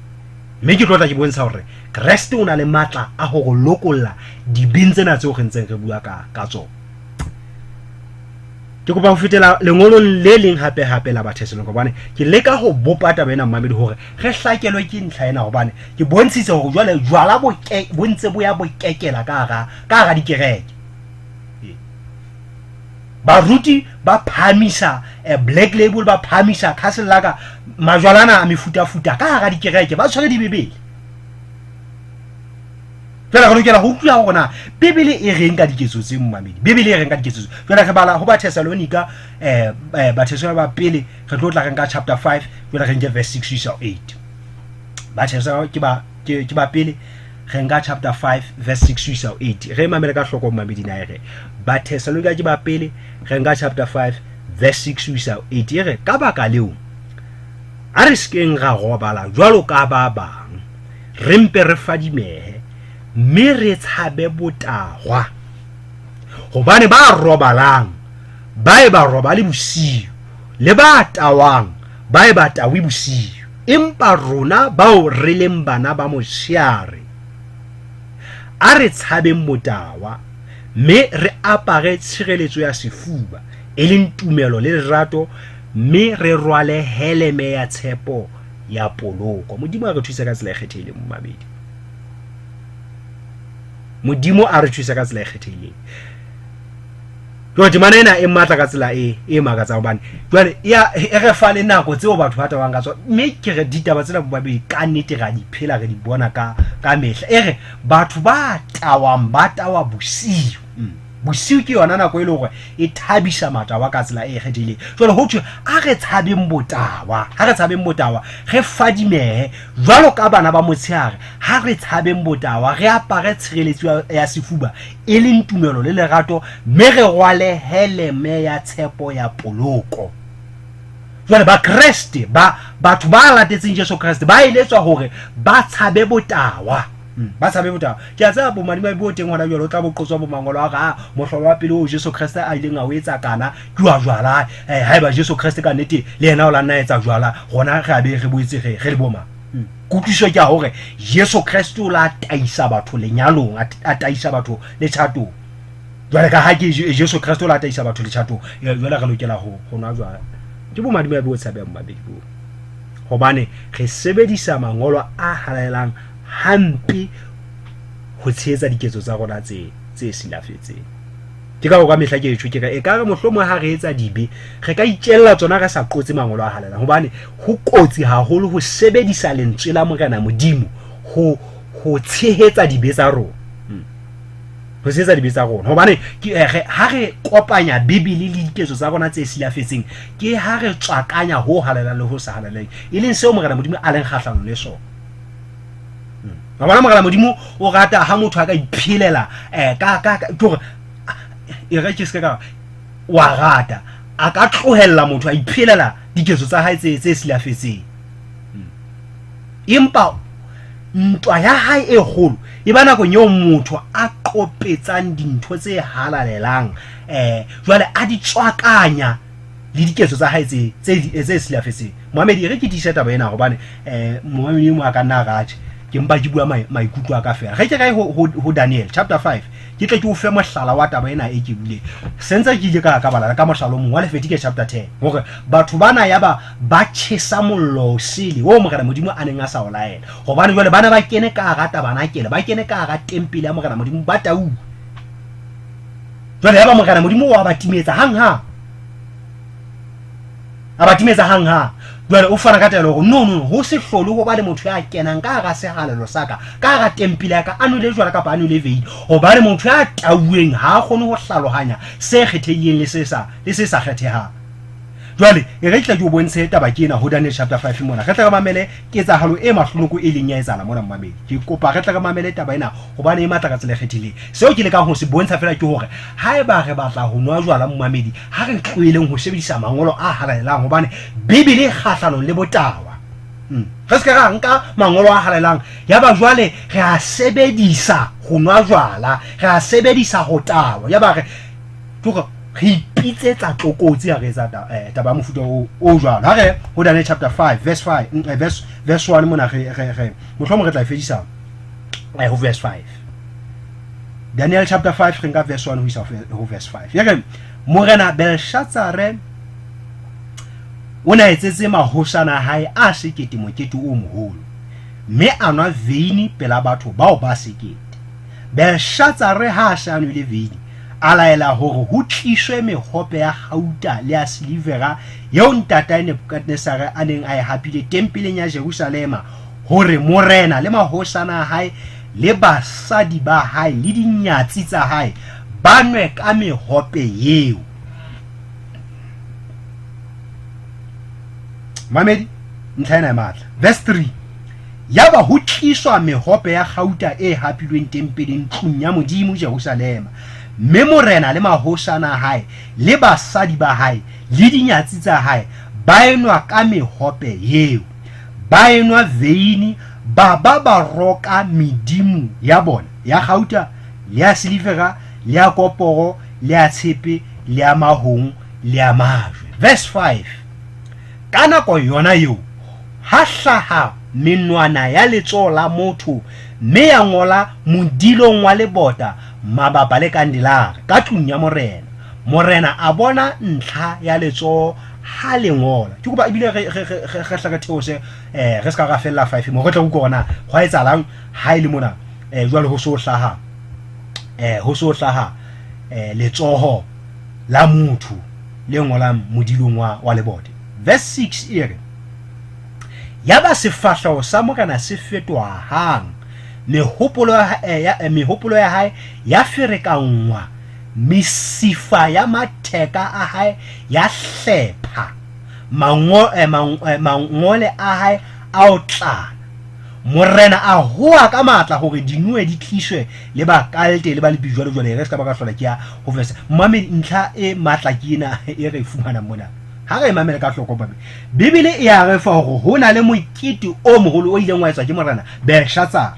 Mme ke tlo tla ke bontsha hore Kreste o na le matla a ho re lokolla dibeng tsena tseo re ntseng re bua ka tsona. Ke kopa ho fetela lengolong le leng hape hape la Bathesalonika, hobane ke leka ho bopa taba ena mmamedi hore re hlakelwe ke ntlha ena, hobane ke bontshitse hore jwale jwala bo bo ntse bo ya bo kekela ka hara ka hara dikereke. Baruti ba phahamisa Black Label, ba phahamisa Castle Lager, majwalana a mefutafuta ka hara dikereke, ba tshwere dibebele. Jwale re lokela ho utlwa hore na Bibele e reng ka diketso tse, momamedi. Bibele e reng ka diketso tse. Jwale re bala ho Bathessalonika, Bathessalonika ba pele, re tlo tla re nka chapter 5, jwale re nke verse 6 ho isa ho 8. Bathessalonika ke ba ke ba pele, re nka chapter 5 verse 6 ho isa ho 8. Re mamele ka hloko momamedi na e re. Bathessalonika ke ba pele, re nka chapter 5 verse 6 ho isa ho 8. E re ka baka leo a re sekeng ra robala jwalo ka ba bang, re mpe re fadimehe mme re tshabe botahwa, hobane ba robalang ba e ba robale bosiu, le ba tawang ba e ba tawe bosiu. Empa rona bao re leng bana ba motshehare, a re tshabeng botawa, mme re apare tshireletso ya sefuba, e leng tumelo le lerato, mme re rwale heleme ya tshepo ya poloko. Modimo a re thuse ka tsela e kgethehileng, momamedi. Modimo a re thuse ka tsela e kgethehileng. Jwale temana ena e matla ka tsela e e makatsang, hobane jwale ya e re fa le nako tseo batho ba tabang ka tsona, mme ke re ditaba tsena bobabedi ka nnete ra di phela, re di bona ka ka mehla. E re batho ba tawang ba tawa bosiu. Bosiu ke yona nako e leng hore e thabisa matawa ka tsela e kgethehileng. Jwale ho thwe a re tshabeng botawa, ha re tshabeng botawa, re fadimehe jwalo ka bana ba motshehare. Ha re tshabeng botawa, re apare tshireletso ya sefuba, e leng tumelo le lerato, mme re rwale heleme ya tshepo ya poloko. Jwale Bakreste ba batho ba latetseng Jesu Kreste ba eletswa hore ba tshabe botawa. Ba tshabe botawa. Ke a tseba bomadimabe bo teng hona jwale, o tla bo qotswa bo mangolo a hore a mohlolo wa pele oo Jesu Kreste a ileng a o etsa kana ke wa jwala. Haeba Jesu Kreste ka nnete le yena o la nna etsa jwala, rona re a be re boetse re re le boma. Kutlwiso ke ya hore Jesu Kreste o la taisa batho lenyalong, a taisa batho letjhatong. Jwale ka ha ke Jesu Kreste o la taisa batho letjhatong, jwale re lokela ho ho nwa jwala. Ke bomadimabe bo tshabehang bobabedi boo, hobane re sebedisa mangolo a halalelang hampe ho tshehetsa diketso tsa rona tse tse silafetseng. Ke ka hoo ka mehla ke tjho ke re ekare mohlomong ha re etsa dibe re ka itjella tsona re sa qotse mangolo a halalelang, hobane ho kotsi haholo ho sebedisa lentswe la Morena Modimo ho ho tshehetsa dibe tsa rona. Ho tshehetsa dibe tsa rona, hobane ke re ha re kopanya Bibele le diketso tsa rona tse silafetseng, ke ha re tswakanya ho halalelang le ho sa halaleng, e leng seo Morena Modimo a leng kgahlanong le sona. Wa bona, Morena Modimo o rata ha motho a ka iphelela ka ka ke hore e re ke se ka wa rata, a ka tlohella motho a iphelela diketso tsa hae tse tse silafetseng. Empa Ntwa ya hae e kgolo e ba nakong eo motho a qopetsang dintho tse halalelang um jwale a di tswakanya le diketso tsa hae tse tse tse silafetseng. Moamedi, e re ke tiise taba ena hobane um moamedi e mong a ka nna a ratjhe ke mpa ke bua maikutlo a ka fela. Re ke kae ho, ho, ho Daniel chapter 5 ke tle ke o fe mohlala wa taba ena e ke buileng. Sentse ke ile ka ka bala ka mohlala o mong wa Lefetike chapter 10 hore batho bana yaba ba tjhesa mollo o sele oo Morena Modimo a neng a sa o laela. Hobane jwale bana ba kene ka hara tabanakele, ba kene ka hara tempele ya Morena Modimo ba tauwe. Jwale yaba Morena Modimo wa ba timetsa hang-hang. A ba timetsa hang-hang. Jwale o fana ka taelo hore no, no, ho se hlole ho ba le motho ya kenang ka hara sehalelo sa ka, ka hara tempele ya ka, a nwele jwala kapa a nwele veine. Hobane motho ya tauweng ha a kgone ho hlalohanya se kgethehileng le se sa, le se sa kgethehang. Jwale, e re ke tle ke o bontshe taba ke ena ho Daniel chapter 5 mona. Re tle re mamele ketsahalo e mahlonoko e leng ya etsahala mona, momamedi. Ke kopa re tle re mamele taba ena hobane e matla ka tsela e kgethileng. Seo ke lekang ho se bontsha feela ke hore haeba re batla ho nwa jwala, momamedi, ha re tloheleng ho sebedisa mangolo a halalelang hobane Bibele e kgahlanong le botawa. Re se ke ra nka mangolo a halalelang yaba jwale re a sebedisa ho nwa jwala, re a sebedisa ho tawa. Yaba re ke hore re ipitsetsa tlokotsi ha re etsa taba ya mofuta o jwalo. Ha re ho Daniel chapter 5 verse 5, verse 1 mona re, re, re mohlomong re tla e fedisa ho verse 5. Daniel chapter 5 re nka verse 1 ho isa ho verse 5. Ya re Morena Belshatsare o ne a etsetse mahosana a hae a sekete mokete o moholo, mme a nwa veini pela batho bao ba sekete. Belshatsare ha a se a nwele veini, a laela hore ho tliswe mehope ya kgauta le ya silivera eo ntatae Nebukadnesare a neng a e hapile tempeleng ya Jerusalema, hore morena le mahosana a hae le basadi ba hae le dinyatsi tsa hae ba nwe ka mehope eo. Mamedi, ntlha ena e matla. Verse 3. Yaba ho tliswa mehope ya kgauta e hapilweng tempeleng tlung ya Modimo Jerusalema, mme morena le mahosana a hae le basadi ba hae le dinyatsi tsa hae ba enwa ka mehope eo. Ba enwa veini ba ba ba roka medimo ya bona ya kgauta le ya silifera le ya koporo le ya tshepe le ya mahong le ya majwe. Verse 5. Ka nako yona eo ha hlaha menwana ya letsoho la motho mme ya ngola modilong wa lebota mabapa le kandelare ka tlung ya morena. Morena a bona ntlha ya letsoho ha le ngola. Ke kopa ebile re re re re hle re theose re se ka ra fella 5 mo re tle utlwe hore na hwa etsahalang ha e le mona jwale ho so hlaha ho so hlaha letsoho la motho le ngolang modilong wa wa lebote. Verse 6 e re, Yaba sefahleho sa morena se fetoha hang, mehopolo ya mehopolo ya hae ya ferekanngwa, mesifa ya matheka a hae ya hlepha, mangole a hae a otlana. Morena a hoa ka matla hore dinoe di tliswe le Bakalte le balepi jwalo jwalo. E re se ka ba ka hlola ke ya ho verse. Momamedi, ntlha e matla ke ena e re e fumanang mona. Ha re e mamele ka hloko, momamedi. Bibele e a re fa hore ho na le mokete o moholo o ileng wa etswa ke morena Belshatsar.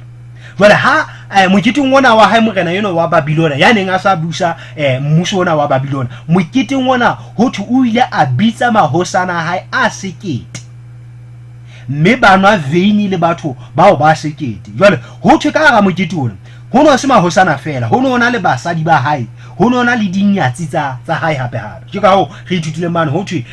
Jwale ha moketeng ona wa hae morena enwa wa Babilona ya neng a sa busa mmuso ona wa Babilona, moketeng ona ho thwe o ile a bitsa mahosana a hae a sekete, mme ba nwa veini le batho bao ba sekete. Jwale ho thwe ka hara mokete ona ho no se mahosana fela, ho no na le basadi ba hae, ho no na le dinyatsi tsa tsa hae hape hape. Ke ka hoo re ithutileng mane ho thwe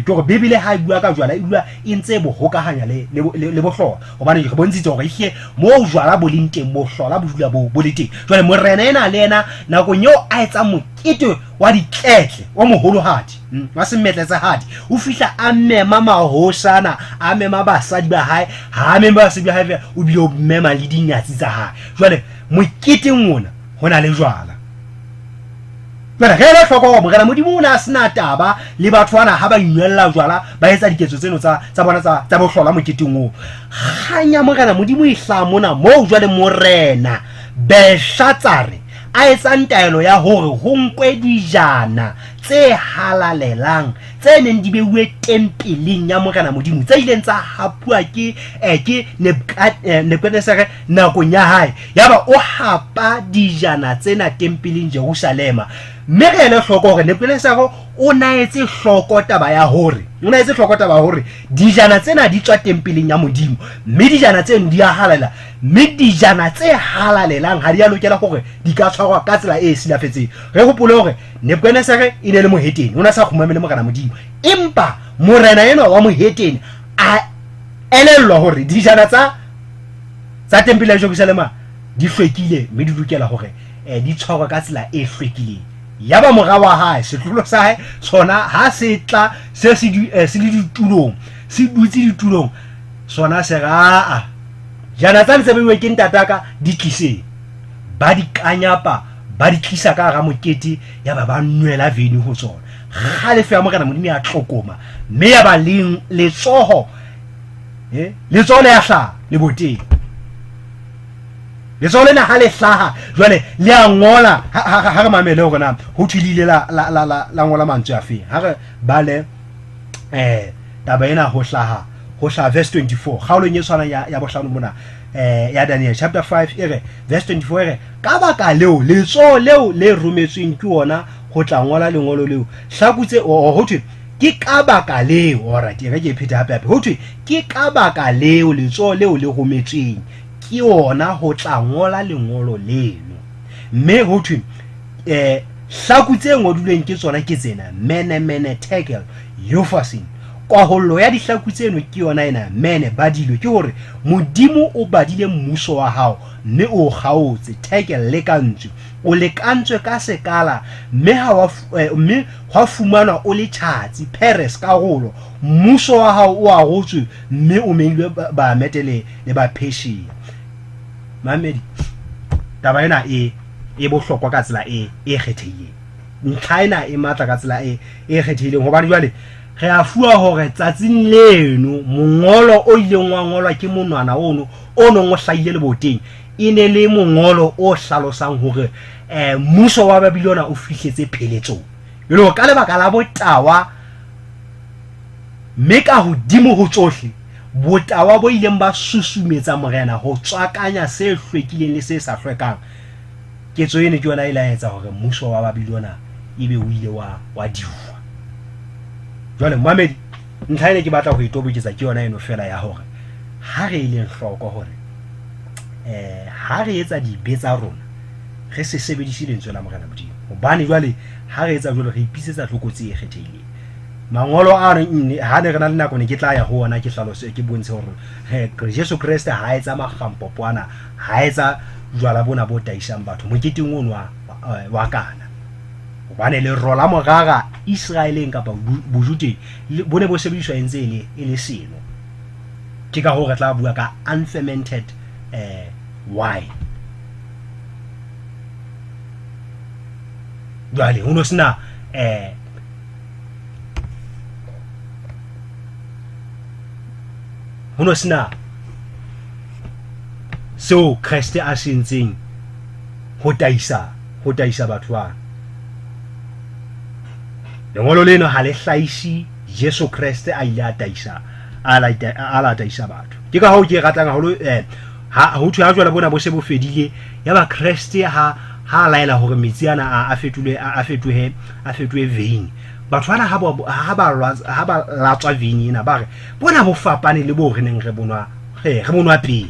ke hore Bibele ha e bua ka jwala e bua e ntse e bo hokahanya le le le bohlola, hobane re bontshitse hore ehlile moo jwala bo leng teng bohlola bo dula bo bo le teng. Jwale morena ena le yena nakong eo a etsang mokete wa ditletle wa moholohadi, wa semetletsehadi, o fihla a mema mahosana, a mema basadi ba hae, ha a mema basadi ba hae fela, o bile o mema le dinyatsi tsa hae. Jwale moketeng ona ho na le jwala. Jwale re ele hloko hore morena Modimo o ne a sena taba le batho bana ha ba inwella jwala, ba etsa diketso tseno tsa tsa bona tsa tsa bohlola moketeng oo. Kgang ya morena Modimo e hlaha mona moo jwale morena Belshatsare a etsang taelo ya hore ho nkwe dijana tse halalelang tse neng di beuwe tempeleng ya Morena Modimo, tse ileng tsa hapuwa ke eh, ke eh, Nebukadnesare nakong ya hae. Yaba o hapa dijana tsena tempeleng Jerusalema. Mme re ele hloko hore Nebukadnesare o naetse hloko taba ya hore o naetse hloko taba ya hore dijana tsena di tswa tempeleng ya Modimo, mme dijana tseno di a halalela, mme dijana tse halalelang ha di a lokela hore di ka tshwarwa ka tsela e silafetseng. Re hopole hore Nebukadnesare e ne le mohetene, o ne a sa kgumamele Morena Modimo, empa morena enwa wa mohetene a elellwa hore dijana tsa tsa tempele ya Jerusalema di hlwekile mme di lokela hore eh, di tshwarwe ka tsela e hlwekileng. Yaba mora wa hae, setlolo sa hae sona ha se tla se se eh, se le ditulong, se dutse ditulong, sona se ra a jana tsa ntse beiwe ke ntataka di tliseng. Ba di kanyapa, ba di tlisa ka hara mokete, yaba ba nwela veine ho tsona. Kgalefo ya Morena Modimo ya tlokoma, mme yaba letsoho eh, letsoho le ya hlaha leboteng. Letsoho lena ha le hlaha jwale le a ngola, ha re mamele hore na ho thwe le ile la ngola mantswe a feng. Ha re bale eh taba ena ho hlaha ho hlaha verse 24 kgaolong e tshwanang ya bohlano mona eh ya Daniel chapter 5 e re verse 24 e re ka baka leo letsoho leo le rometsweng ke wona ho tla ngola lengolo leo hlaku tse ho thwe ke ka baka leo. Alright, e re ke e phete hape hape. Ho thwe ke ka baka leo letsoho leo le rometsweng ke ona ho tla ngola lengolo leno. Mme ho thwe eh hlaku tse ngodilweng ke tsona ke tsena: mene mene tekel upharsin. Kwahollo ya dihlaku tseno ke yona ena: mene badilwe, ke hore Modimo o badile mmuso wa hao mme o kgaotse, tekel lekantswe, o lekantswe ka sekala mme ha wa eh, mme hwa fumanwa o le tjhatsi, peres karolo, mmuso wa hao o arotswe mme o meilwe Bamete le le Bapersia. Mamedi, taba ena e e bohlokwa ka tsela e e kgethehileng. Ntlha ena e matla ka tsela e e kgethehileng hobane jwale re a fuwa hore tsatsing leno mongolo o ileng wa ngolwa ke monwana ono o nong o hlahile leboteng e ne le mongolo o hlalosang hore eh, mmuso wa Babilona o fihletse pheletsong. E le hore ka lebaka la botawa mme ka hodimo ho tsohle botawa bo ileng ba susumetsa morena ho tswakanya se hlwekileng le se sa hlwekang, ketso eno ke yona e la etsa hore mmuso wa Babilona ebe o ile wa wa diuwa. Jwale momamedi, ntlha ene ke batla ho e toboketsa ke yona eno fela ya hore ha re e leng hloko hore eh ha re etsa dibe tsa rona re se sebedise lentswe la Morena Modimo, hobane jwale ha re etsa jwalo re ipisetsa tlokotsi e kgethehileng. Mangolo a reng ha ne re na le nako ne ke tla ya ho ona ke hlalose ke bontshe hore eh, Jesu Kreste ha etsa magampopo ana, ha etsa jwala bona bo taisang batho moketeng ono wa, eh, wa Kana, hobane lero la morara Israeleng kapa Bojuteng bo ne bo sebediswa e ntse e le seno. Ke ka hoo re tla bua ka unfermented eh, wine. Jwale ho no sena eh ho no sena seo Kreste a se entseng ho taisa ho taisa batho ba. Lengolo leno ha le hlahise Jesu Kreste a ile a taisa a la taisa batho. Ke ka hoo ke ratang haholo eh ha ho thwe ha jwale bona bo se bo fedile, ya ba Kreste ha ha laela hore metsi ana a fetolwe a fetohe a fetohe veine. Batho bana ha ba ha ba ha ba latswa veine ena ba re bona bo fapane le bo re neng re bonwa re bonwa pele.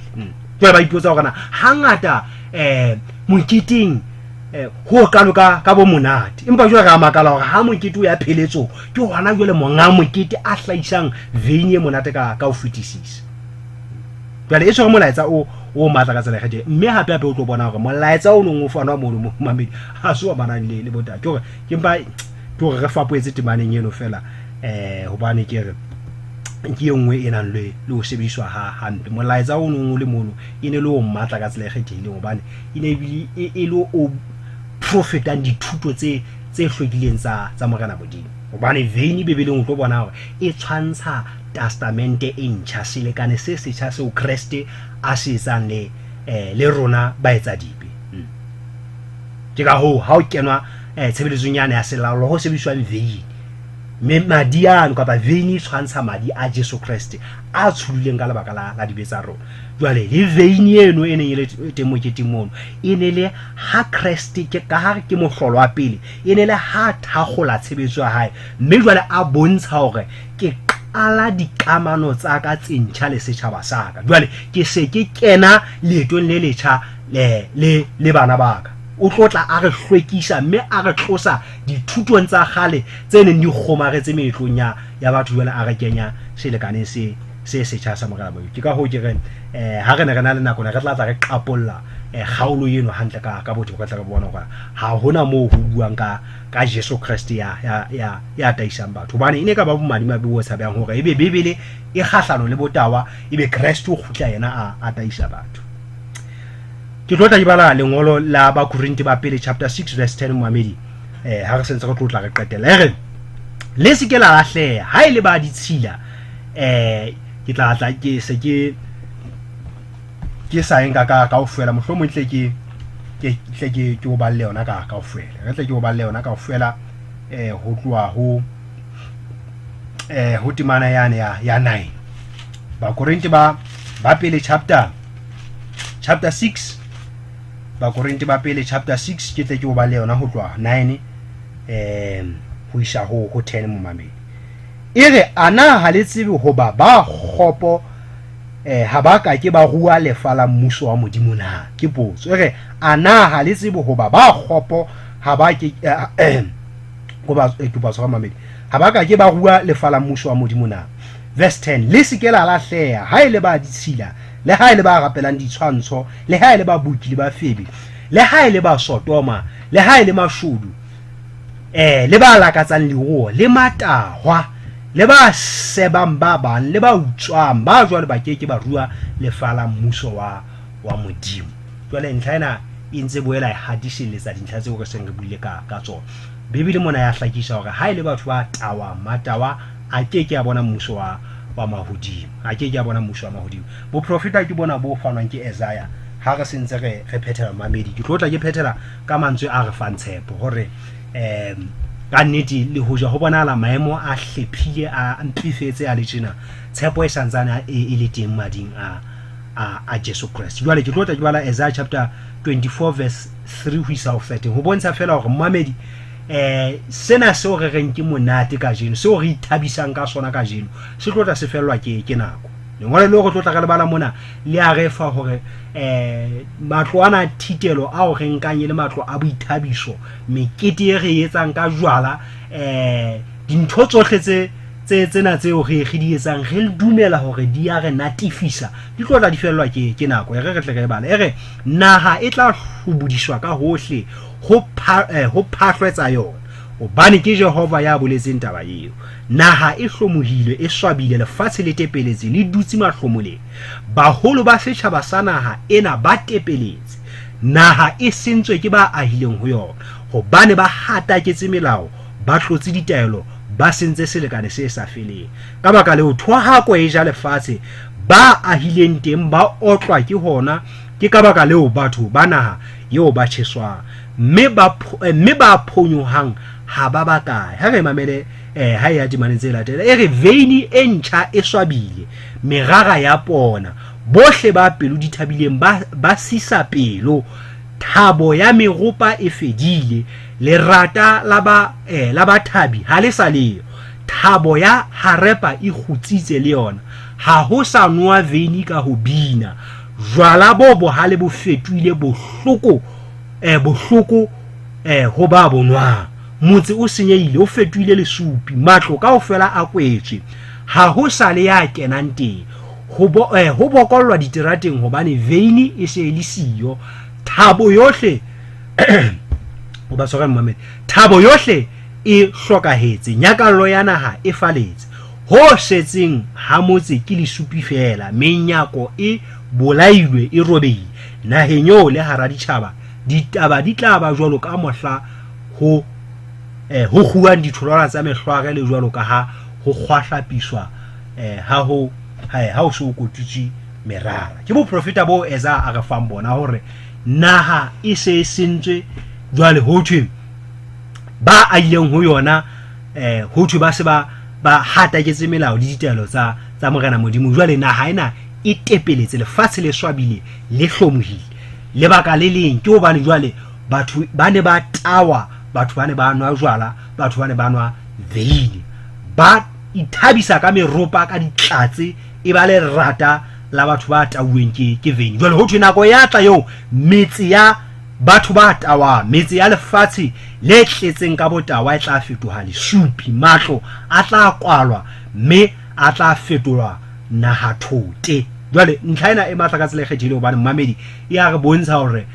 Jwale ba ipotsa hore na hangata eh moketeng eh, ho kalo ka ka bo monate, empa jwale re a makala hore ha mokete o ya pheletsong ke hona jwale monga mokete a hlahisang veine e monate ka ka ho fetisisa. Jwale e tshwere molaetsa o o matla ka tsela e kgethehileng, mme hape hape o tlo bona hore molaetsa o nong o fanwa mono mo mamedi ha se o amanang le le botate. Ke hore ke mpa ke hore re fapoetse temaneng eno fela eh hobane ke re ke e nngwe e nang le le ho sebediswa ha hampe. Molaetsa o nong o le mono e ne le o matla ka tsela e kgethehileng hobane e ne ebile e le o profetang dithuto tse tse hlwekileng tsa tsa Morena Modimo. Hobane veine Bibeleng o tlo bona hore e tshwantsha Testamente e Ntjha, selekane se setjha seo Kreste a se etsang le eh, le rona baetsadibe. Ke ka hoo ha o kenwa tshebeletsong yane ya selallo ho sebediswang veine. Mme madi ano kapa veine e tshwantsha madi a Jesu Kreste a tsholileng ka lebaka la, la dibe tsa rona. Jwale le veine eno e neng e le teng moketeng mono e ne le ha Kreste ke ka ha ke mohlolo wa pele, e ne le ha thakgola tshebetso ya hae, mme jwale a bontsha hore ke qala dikamano tsa ka tse ntjha le setjhaba sa ka. Jwale ke se ke kena leetong le letjha le, le, le bana ba ka. O tlo tla a re hlwekisa mme a re tlosa dithutong tsa kgale tse neng di kgomaretse meetlong ya, ya batho, jwale a re kenya selekaneng se, se setjha sa Morena Modimo. Ke ka hoo ke reng, ha re ne re na le nako ne re tla tla re qapolla kgaolo eno hantle ka, ka botebo, re tle re bone hore ha hona moo ho buang ka, ka Jesu Kreste ya, ya, ya, ya taisang batho. Hobane e ne e ka ba bomadimabe bo tshabehang hore ebe Bibele e kgahlano le botawa, ebe Kreste o kgutla yena a, a taisa batho. Ke tlo tla ke bala lengolo la Bakorinte ba pele chapter 6 verse 10 momamedi, ha re sentse re tlo tla re qetella. E re le se ke la lahleha ha e le ba ditshila, ke tla tla ke se ke ke sa enka ka kaofela, mohlomong tle ke ke tle ke ke o balle yona ka kaofela, re tle ke o balle yona kaofela, ho tloha ho ho temana yane ya ya 9. Bakorinte ba ba pele chapter chapter 6, Bakorinte ba pele chapter 6, ke tle ke o balle yona ho tloha 9 ho isa ho ho 10 momamedi. E re ana ha le tsebe hoba ba kgopo ha ba ka ke ba rua lefa la mmuso wa Modimo na? Ke potso. E re ana ha le tsebe hoba ba kgopo ha ba ke kopa kopa tshwara mamedi, ha ba ka ke ba rua lefa la mmuso wa Modimo na? Verse 10, le se ke la lahleha ha e le ba ditshila, le ha e le ba rapelang ditshwantsho, le ha e le ba boki le ba febe, le ha e le ba Sodoma, le ha e le mashodu, le ba lakatsang leruo, le matahwa, le ba sebang ba bang, le ba utswang, ba jwalo ba ke ke ba rua lefa la mmuso wa wa Modimo. Jwale ntlha ena e ntse boela e hatiselletsa dintlha tseo re seng re buile ka ka tsona. Bibele mona ya hlakisa hore ha e le batho ba tawang, matawa a ke ke a bona mmuso wa wa mahodimo, a ke ke a bona mmuso wa mahodimo. Boprofeta ke bona bo fanwang ke Isaiah ha re sentse re re phethela mamedi. Ke tlo tla ke phethela ka mantswe a re fang tshepo hore ka nnete le hoja ho bonahala maemo a hlephile, a mpifetse, a le tjena, tshepo e santsane e le teng mading a a a Jesu Kreste. Jwale ke tlo tla ke bala Isaiah chapter 24 verse 3 ho isa ho 13 ho bontsha fela hore mmamedi, sena seo re reng ke monate kajeno, seo re ithabisang ka sona kajeno, se tlo tla se fellwa ke ke nako. Lengolo leo re tlo tla re le bala mona le a re fa hore matlo ana a thitelo ao re nkang e le matlo a boithabiso, mekete e re etsang ka jwala, dintho tsohle tse tse tsena tseo re re di etsang re dumela hore di a re natifisa, di tlo tla di fellwa ke ke nako. E re re tle re bale, e re naha e tla hlobodiswa ka hohle ho ho phahlwe tsa yona, hobane ke Jehova ya boletseng taba eo. Naha e hlomohile, e swabile, lefatshe le tepeletse, le dutse mahlomoleng. Baholo ba setjhaba sa naha ena ba tepeletse. Naha e sentswe ke ba ahileng ho yona, hobane ba hataketse melao, ba tlotse ditaelo, ba sentse selekane se sa feleng. Ka baka leo, thohako e ja lefatshe, ba ahileng teng ba otlwa ke hona. Ke ka baka leo batho ba naha eo ba tjheswang, mme ba mme ba phonyohang ha ba bakae. Ha re mamele ha e ya temaneng tse latela, e re veini e ntjha e swabile, merara ya pona, bohle ba pelo di thabileng ba ba sisa pelo, thabo ya meropa e fedile, lerata la ba la bathabi ha le sa leyo, thabo ya harepa e kgutsitse le yona, ha ho sa noa veini ka ho bina, jwala bo bohale bo fetohile bohloko, bohloko ho ba bo nwang. Motse o senyehile, o fetohile lesupi, matlo kaofela a kwetswe, ha ho sa le ya kenang teng. Ho bo, ho bokollwa diterateng hobane veini e se e le siyo. Thabo yohle o ba tshwara mmamedi, thabo yohle e hlokahetse, nyakallo ya naha e faletse. Ho setseng ha motse ke lesupi feela, menyako e bolailwe, e robehile. Naheng eo le hara ditjhaba, ditaba di tla ba jwalo ka mohla ho ho kguwang ditholwana tsa mehlware, le jwalo ka ha ho kgwahlapiswa ha ho ha ho se ho kotutswe merara. Ke boprofeta bo Eza a re fang bona hore naha e se e sentswe jwale ho thwe. Ba ahileng ho yona ho thwe ba se ba ba hataketse melao le ditaelo tsa tsa Morena Modimo. Jwale naha ena e tepeletse, lefatshe le swabile, le hlomohile. Lebaka le leng ke hobane jwale batho ba ne ba tawa, batho ba ne ba nwa jwala, batho ba ne ba nwa veine, ba ithabisa ka meropa, ka ditlatse, e ba lerata la batho ba tauweng ke ke veine. Jwale ho thwe nako ya tla eo metse ya batho ba tawang, metse ya lefatshe le tletseng ka botawa e tla fetoha lesupi, matlo a tla kwalwa mme a tla fetolwa nahathote. Jwale ntlha ena e matla ka tsela e kgethehile hobane mmamedi e a re bontsha hore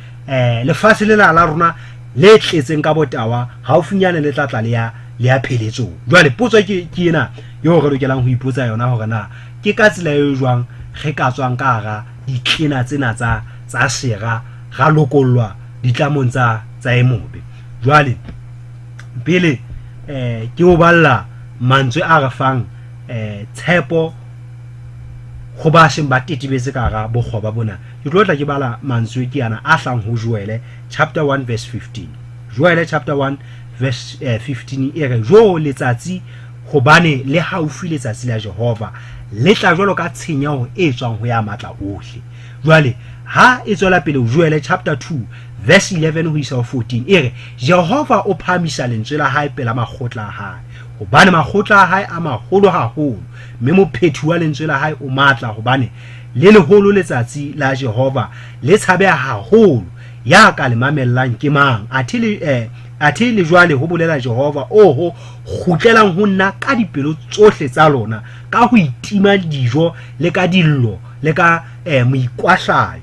lefatshe lena la rona le tletseng ka botawa haufinyane le tla tla le ya le ya pheletsong. Jwale potso ke ke ena eo re lokelang ho ipotsa yona hore na ke ka tsela e jwang re ka tswang ka hara ditlena tsena tsa tsa sera ra lokollwa ditlamong tsa tsa e mobe. Jwale pele ke o balla mantswe a re fang tshepo ho ba seng ba tetebetse ka hara bokgoba bona, ke tlo tla ke bala mantswe ke ana a hlang ho Joele chapter 1 verse 15. Joele chapter 1 verse 15 e re, Jo letsatsi, hobane le haufi letsatsi la Jehova, le tla jwalo ka tshenyeho e tswang ho ya matla ohle. Jwale ha e tswela pele Joele chapter 2 verse 11 ho isa ho 14 e re, Jehova o phahamisa lentswe la hae pela makgotla a hae, hobane makgotla a hae a maholo haholo, mme mophethi wa lentswe la hae o matla, hobane le leholo letsatsi la Jehova le tshabeha haholo, ya ka le mamellang ke mang? Athe le athe le jwale, ho bolela Jehova, oho, kgutlelang ho nna ka dipelo tsohle tsa lona, ka ho itima dijo le ka dillo le ka moikwahlayo.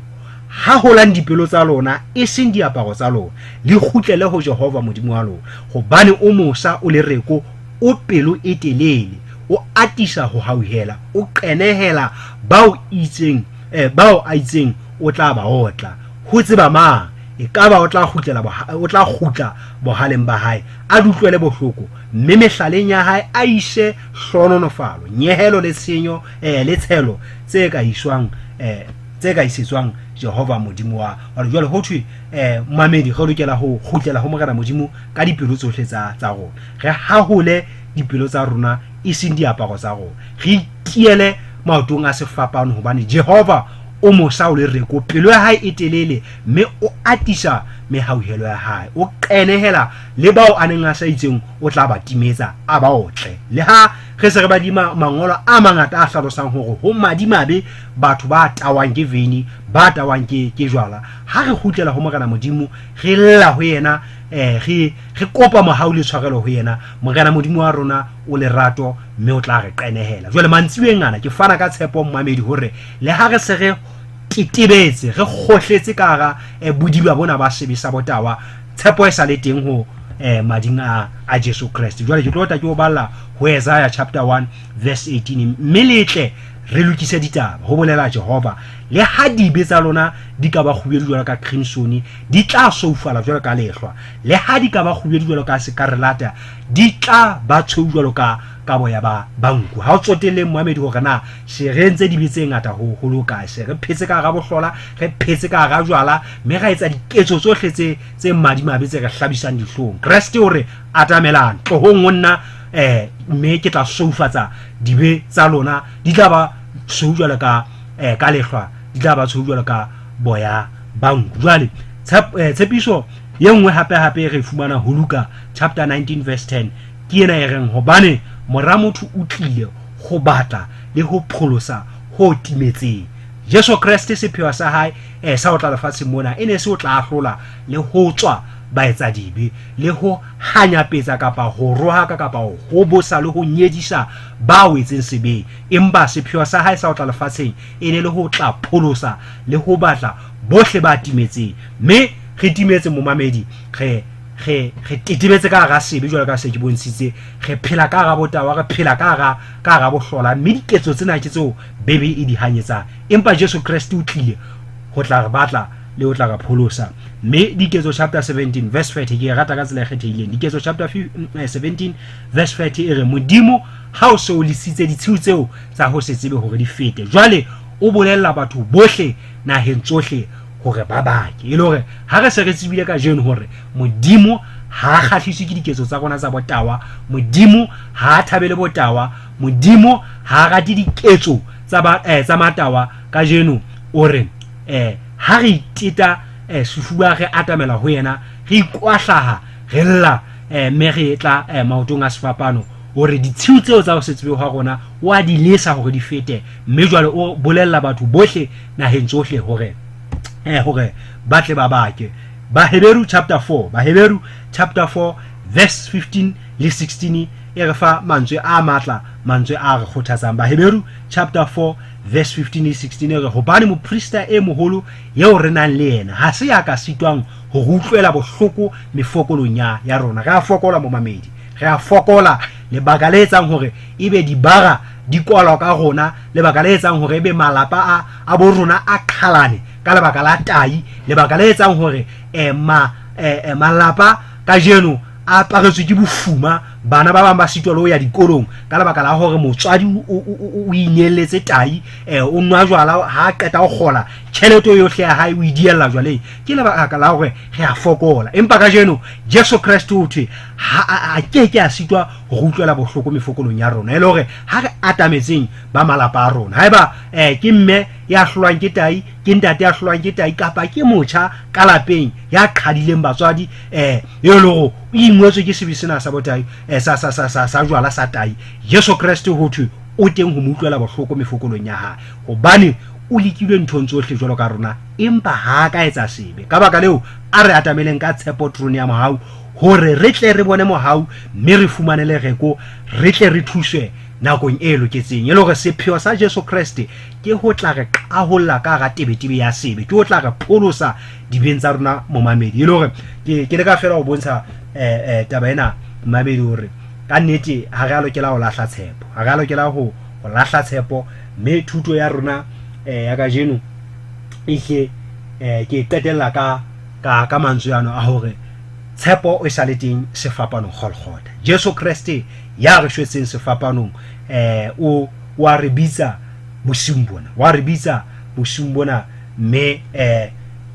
Haholang dipelo tsa lona, e seng diaparo tsa lona, le kgutlele ho Jehova Modimo wa lona, hobane o mosa, o lereko, o pelo e telele, o atisa ho hauhela, o qenehela bao itseng bao a itseng o tla ba otla. Ho tseba mang? Ekaba o tla kgutlela o tla kgutla bohaleng ba hae, a di utlwele bohloko, mme mehlaleng ya hae a ise hlohonolofalo, nyehelo le tshenyo le tshelo tse ka iswang tse ka isetswang Jehova Modimo wa wa jwale. Ho thwe mamedi re lokela ho kgutlela ho Morena Modimo ka dipelo tsohle tsa tsa rona, re hahole dipelo tsa rona e seng diaparo tsa rona, re itiele maotong a sefapano, hobane Jehova o mosa, o lereko, pelo ya hae e telele, mme o atisa mehauhelo ya hae, o qenehela le bao a neng a sa itseng o tla ba timetsa, a ba otle. Le ha re se re badima mangolo a mangata a hlalosang hore ho madimabe batho ba tawang ke veini, ba tawang ke ke jwala, ha re kgutlela ho Morena Modimo, re lla ho yena, re re kopa mohau le tshwarelo ho yena, Morena Modimo wa rona o lerato, mme o tla re qenehela. Jwale mantsiweng ana ke fana ka tshepo mmamedi hore le ha re se re tetebetse, re kgohletse ka hara bodiba bona ba sebe sa botawa, tshepo e sa le teng ho mading a a Jesu Kreste. Jwale ke tlo tla ke o balla ho Isaiah chapter 1 verse 18, mme le tle re lokise ditaba, ho bolela Jehova, le ha dibe tsa lona di ka ba kgubedu jwalo ka crimson, di tla soufala jwalo ka lehlwa, le ha di ka ba kgubedu jwalo ka sekarelata, di tla ba tshweu jwalo ka ka boya ba ba nku. Ha o tsotelle moamedi hore na se re entse dibe tse ngata ho ho loka, se re phetse ka hara bohlola, re phetse ka hara jwala, mme ra etsa diketso tsohle tse tse madimabe tse re hlabisang dihlong. Kreste o re atamelang, tlohong ho nna, mme ke tla soufatsa dibe tsa lona, di tla ba tshweu jwalo ka ka lehlwa, di tla ba tshweu jwalo ka boya ba nku. Jwale tshepiso ye nngwe hape hape re fumana ho Luka chapter 19 verse 10, ke ena e reng, hobane mora motho o tlile ho batla le ho pholosa ho timetseng. Jesu Kreste sepheo sa hae sa ho tla lefatsheng mona e ne se o tla ahlola le ho tswa baetsadibe le ho hanyapetsa kapa ho rohaka kapa ho hobosa le ho nyedisa ba wetseng sebeng, empa sepheo sa hae sa ho tla lefatsheng e ne le ho tla pholosa le ho batla bohle ba timetseng. Mme re timetse momamedi, re re re tetebetse ka hara sebe jwalo ka se ke bontshitse, re phela ka hara botawa, re phela ka hara ka hara bohlola, mme diketso tsena ke tseo Bebe e di hanyetsang. Empa Jesu Kreste o tlile ho tla re batla le ho tla re pholosa. Mme Diketso chapter 17 verse 30 ke e rata ka tsela e kgethehileng. Diketso chapter 17 verse 30 e re, Modimo ha o se o lesitse ditshiu tseo tsa ho se tsebe hore di fete, jwale o bolella batho bohle naheng tsohle hore ba bake. E le hore ha re se re tsebile kajeno hore Modimo ha a kgahliswe ke diketso tsa rona tsa botawa. Modimo ha a thabele botawa. Modimo ha a rate diketso tsa ba tsa matawa. Kajeno o re ha re iteta sefuba re atamela ho yena, re ikwahlaha, re lla mme re tla maotong a sefapano. O re ditshiu tseo tsa ho se tsebe hwa rona o a di lesa hore di fete, mme jwale o bolella batho bohle naheng tsohle hore hore ba tle ba bake. Baheberu chapter 4, Baheberu chapter 4 verse 15 le 16 e re fa mantswe a matla, mantswe a re kgothatsang. Baheberu chapter 4 verse 15 le 16 e re, hobane moprista e moholo eo re nang le yena ha se ya ka sitwang ho re utlwela bohloko mefokolong ya rona. Re a fokola, momamedi, re a fokola. Lebaka le etsang hore ebe dibara di kwalwa ka rona, lebaka le etsang hore ebe malapa a bo rona a qhalane ka lebaka la tai, lebaka le etsang hore malapa kajeno a aparetswe ke bofuma, bana ba bang ba sitwa le ho ya dikolong ka lebaka la hore motswadi o ineelletse tai, o nwa jwala, ha a qeta ho kgola tjhelete yohle ya hae o e diella jwaleng. Ke lebaka la hore re a fokola. Empa kajeno Jesu Kreste o thwe ha a ke ke a sitwa ho re utlwela bohloko mefokolong ya rona, e le hore ha re atametseng ba malapa a rona, haeba ke mme ya hlolwang ke tai, ke ntate ya hlolwang ke tai, kapa ke motjha ka lapeng ya qhadileng batswadi, e le hore o ingwetswe ke sebe sena sa botai, sa jwala sa tai, Jesu Kreste ho thwe o teng ho mo utlwela bohloko mefokolong ya hae, hobane o lekilwe nthong tsohle jwalo ka rona, empa ha a ka etsa sebe. Ka baka leo, a re atameleng ka tshepo terone ya mohau, hore re tle re bone mohau mme re fumane lereko, re tle re thuswe nakong e loketseng. E le hore sepheo sa Jesu Kreste ke ho tla re qaholla ka hara tebetebe ya sebe, ke ho tla re pholosa dibeng tsa rona, momamedi. E le hore ke leka feela ho bontsha taba ena, momamedi, hore ka nnete ha re a lokela ho lahla tshepo, ha re a lokela ho lahla tshepo. Mme thuto ya rona ya kajeno ehle ke e qetella ka mantswe ano a hore tshepo e sa le teng sefapanong Golgotha. Jesu Kreste ya re shwetseng sefapanong, o wa re bitsa bosiung bona, wa re bitsa bosiung bona, mme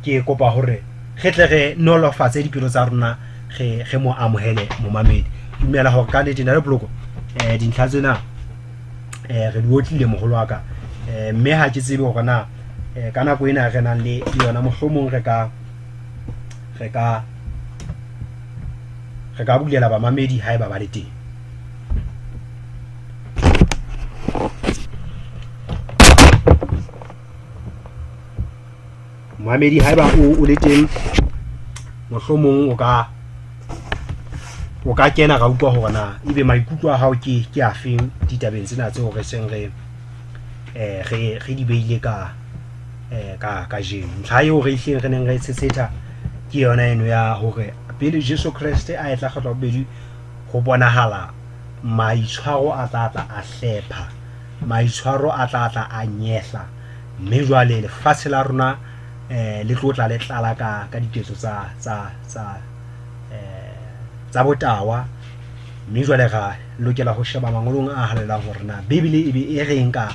ke kopa hore re tle re nolofatse dipelo tsa rona, re mo amohele, momamedi. Dumela hore ka nnete na le poloko, dintlha tsena re di otlile, moholo wa ka, mme ha ke tsebe hore na ka nako ena re nang le yona mohlomong re ka bulela bamamedi haeba ba le teng. Momamedi, haeba o le teng, mohlomong o ka kena ra utlwa hore na ebe maikutlo a hao ke afeng ditabeng tsena tseo re seng re re di beile ka kajeno. Ntlha eo re ihleng re neng re tshetshetha ke yona eno ya hore pele Jesu Kreste a etla kgetlo la bobedi, ho bonahala maitshwaro a tla tla a hlepha, maitshwaro a tla tla a nyehla, mme jwale lefatshe la rona le tlo tla le tlala ka diketso tsa botawa. Mme jwale ra lokela ho sheba mangolong a halalelang hore na Bibele e be e reng ka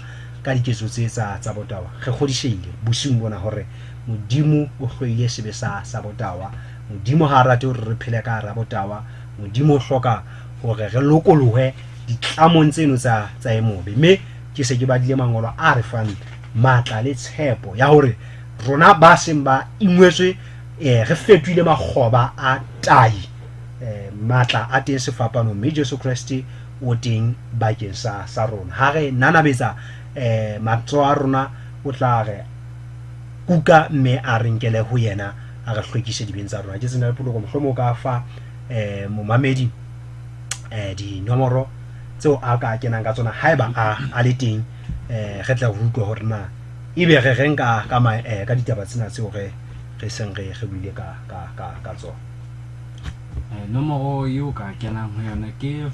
diketso tse tsa botawa. Re kgodisehile bosiung bona hore Modimo o hloile sebe sa botawa. Modimo ha a rate hore re phele ka hara botawa. Modimo o hloka hore re lokolohe ditlamong tseno tsa e mobe. Mme ke se ke badile mangolo a re fang matla le tshepo ya hore rona ba seng ba ingwetswe, re fetohile makgoba a tai, matla a teng sefapanong, mme Jesu Kreste o teng bakeng sa rona. Ha re nanabetsa matsoho a rona, o tla re kuka mme a re nkele ho yena, a re hlwekise dibeng tsa rona. Ke tsena le poloko, mohlomong o ka fa momamedi dinomoro tseo a ka kenang ka tsona haeba a le teng, re tle re utlwe hore na ebe re reng ka ditaba tsena tseo re seng re buile ka tsona. Nomoro eo ka kenang ho yona ke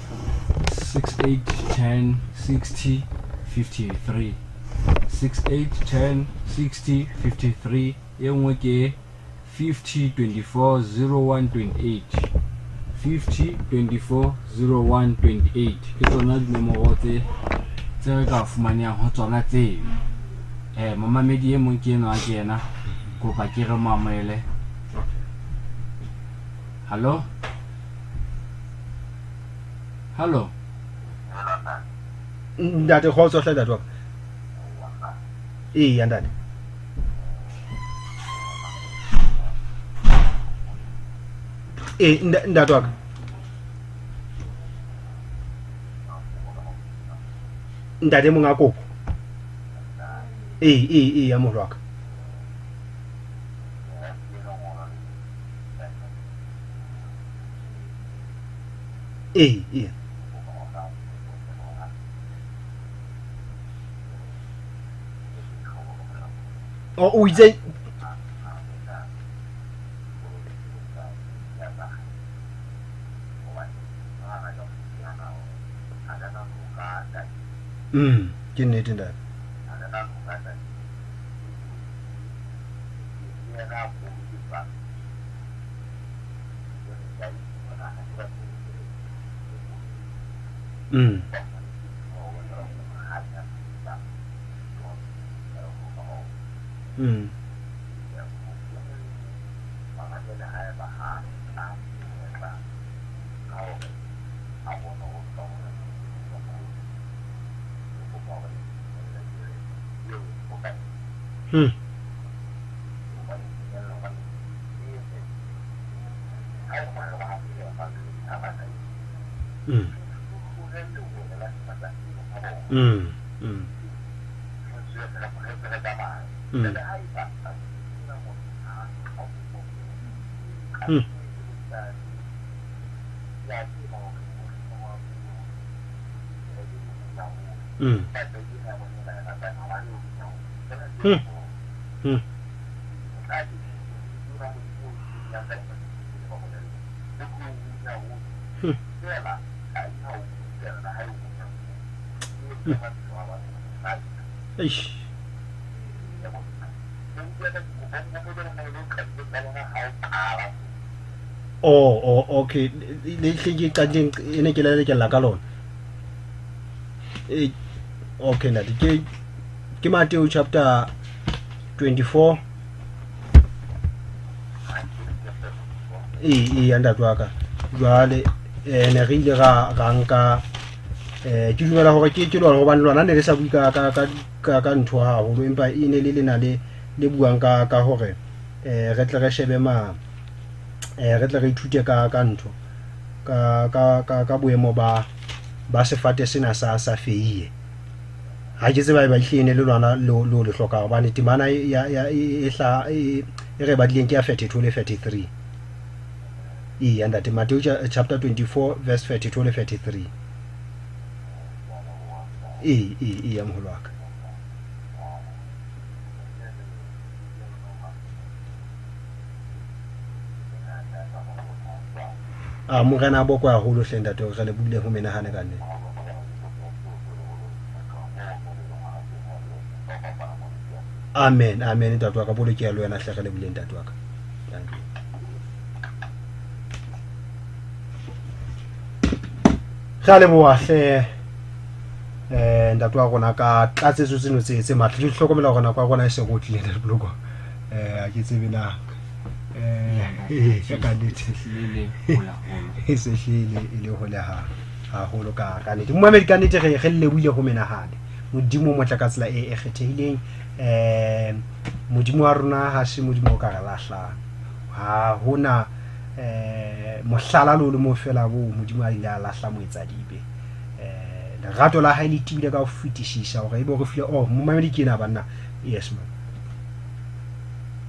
68 10 60 53, 68 10 60 53. E nngwe ke 50 24 01 28, 50 24 01 28. Ke tsona dinomoro tse re ka fumanehang ho tsona tseno. Momamedi e mong ke enwa ke yena, kopa ke re mo amohele. Hallo? Hallo. Ntate kgotso hle ntate wa ka. Eya ntate. Ee ntate wa ka. Ntate monga kopo. Ee ee ee ya moholo wa ka. Ee ee. O o itse ke nnete ntate. Eish. Oh, oh, okay. Le hle ke qadileng e ne ke lelekella ka lona. Okay ntate, ke Mateo chapter 24. Ee ya ntate wa ka. Jwale ne re ile ra nka ke dumela hore ke lona hobane lona ne le sa bue ka ka ka ka ka ntho haholo, empa e ne le lena le le buang ka hore re tle re shebe ma re tle re ithute ka ka ntho ka ka ka ka boemo ba sefate sena sa feie. Ha ke tseba eba ehlile ne le lona lo le hloka hobane temana ya e hla e re badileng ke ya 32 le 33. Ee ntate, Mateo chapter 24 verse 32 le 33. Ee ee ya moholo wa ka. A morena a bokwe haholo hle ntate, re le buile ho menahane ka nnete. Amen, amen ntate wa ka, bolokeha le wena hle, re le buile ntate wa ka. Re a leboha hle ntate wa rona ka tlatsetso tseno tse matla. Ke hlokomela hore nako ya rona e se go tlile ntate Poloko. Ha ke tsebe na ka nnete e se hlile e le hole haholo ka nnete. Momamedi ka nnete re lebohile ho menahane. Modimo o motle ka tsela e kgethehileng. Modimo wa rona ha se modimo o ka re lahlang. Ha hona mohlala le o le mo fela bo modimo a ile a lahla moetsadibe. Lerato la hae le tibile ka ho fetisisa hore ebe o re file oh momamedi ke ena banna. Yes ma'am.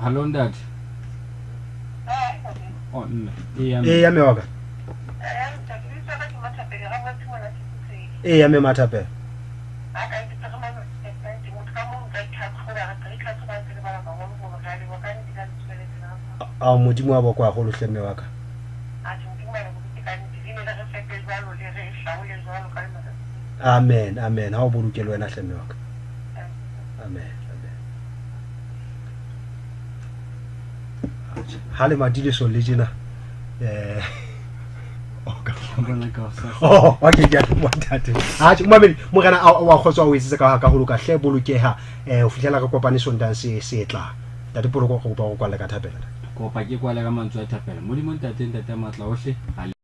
Hallo ntate. Oh mme. Ee ya mme wa ka. Ee ya mme Mathapelo. A modimo wa bokwe haholo hle mme wa ka. Amen, amen. Ha o boloke le wena hle mme wa ka. Amen, amen. Ha le madi le so le tjena. Oh, okay, ke a leboha ntate. Atjhe, momamedi, morena a wa kgotso a o etsetse ka ho loka hle bolokeha ho fihlela re kopane Sontaha se tlang. Ntate Poloko, re kopa o kwalle ka thapelo. Kopa ke kwale ka mantswe a thapelo. Modimo ntate, ntate a matla ohle, a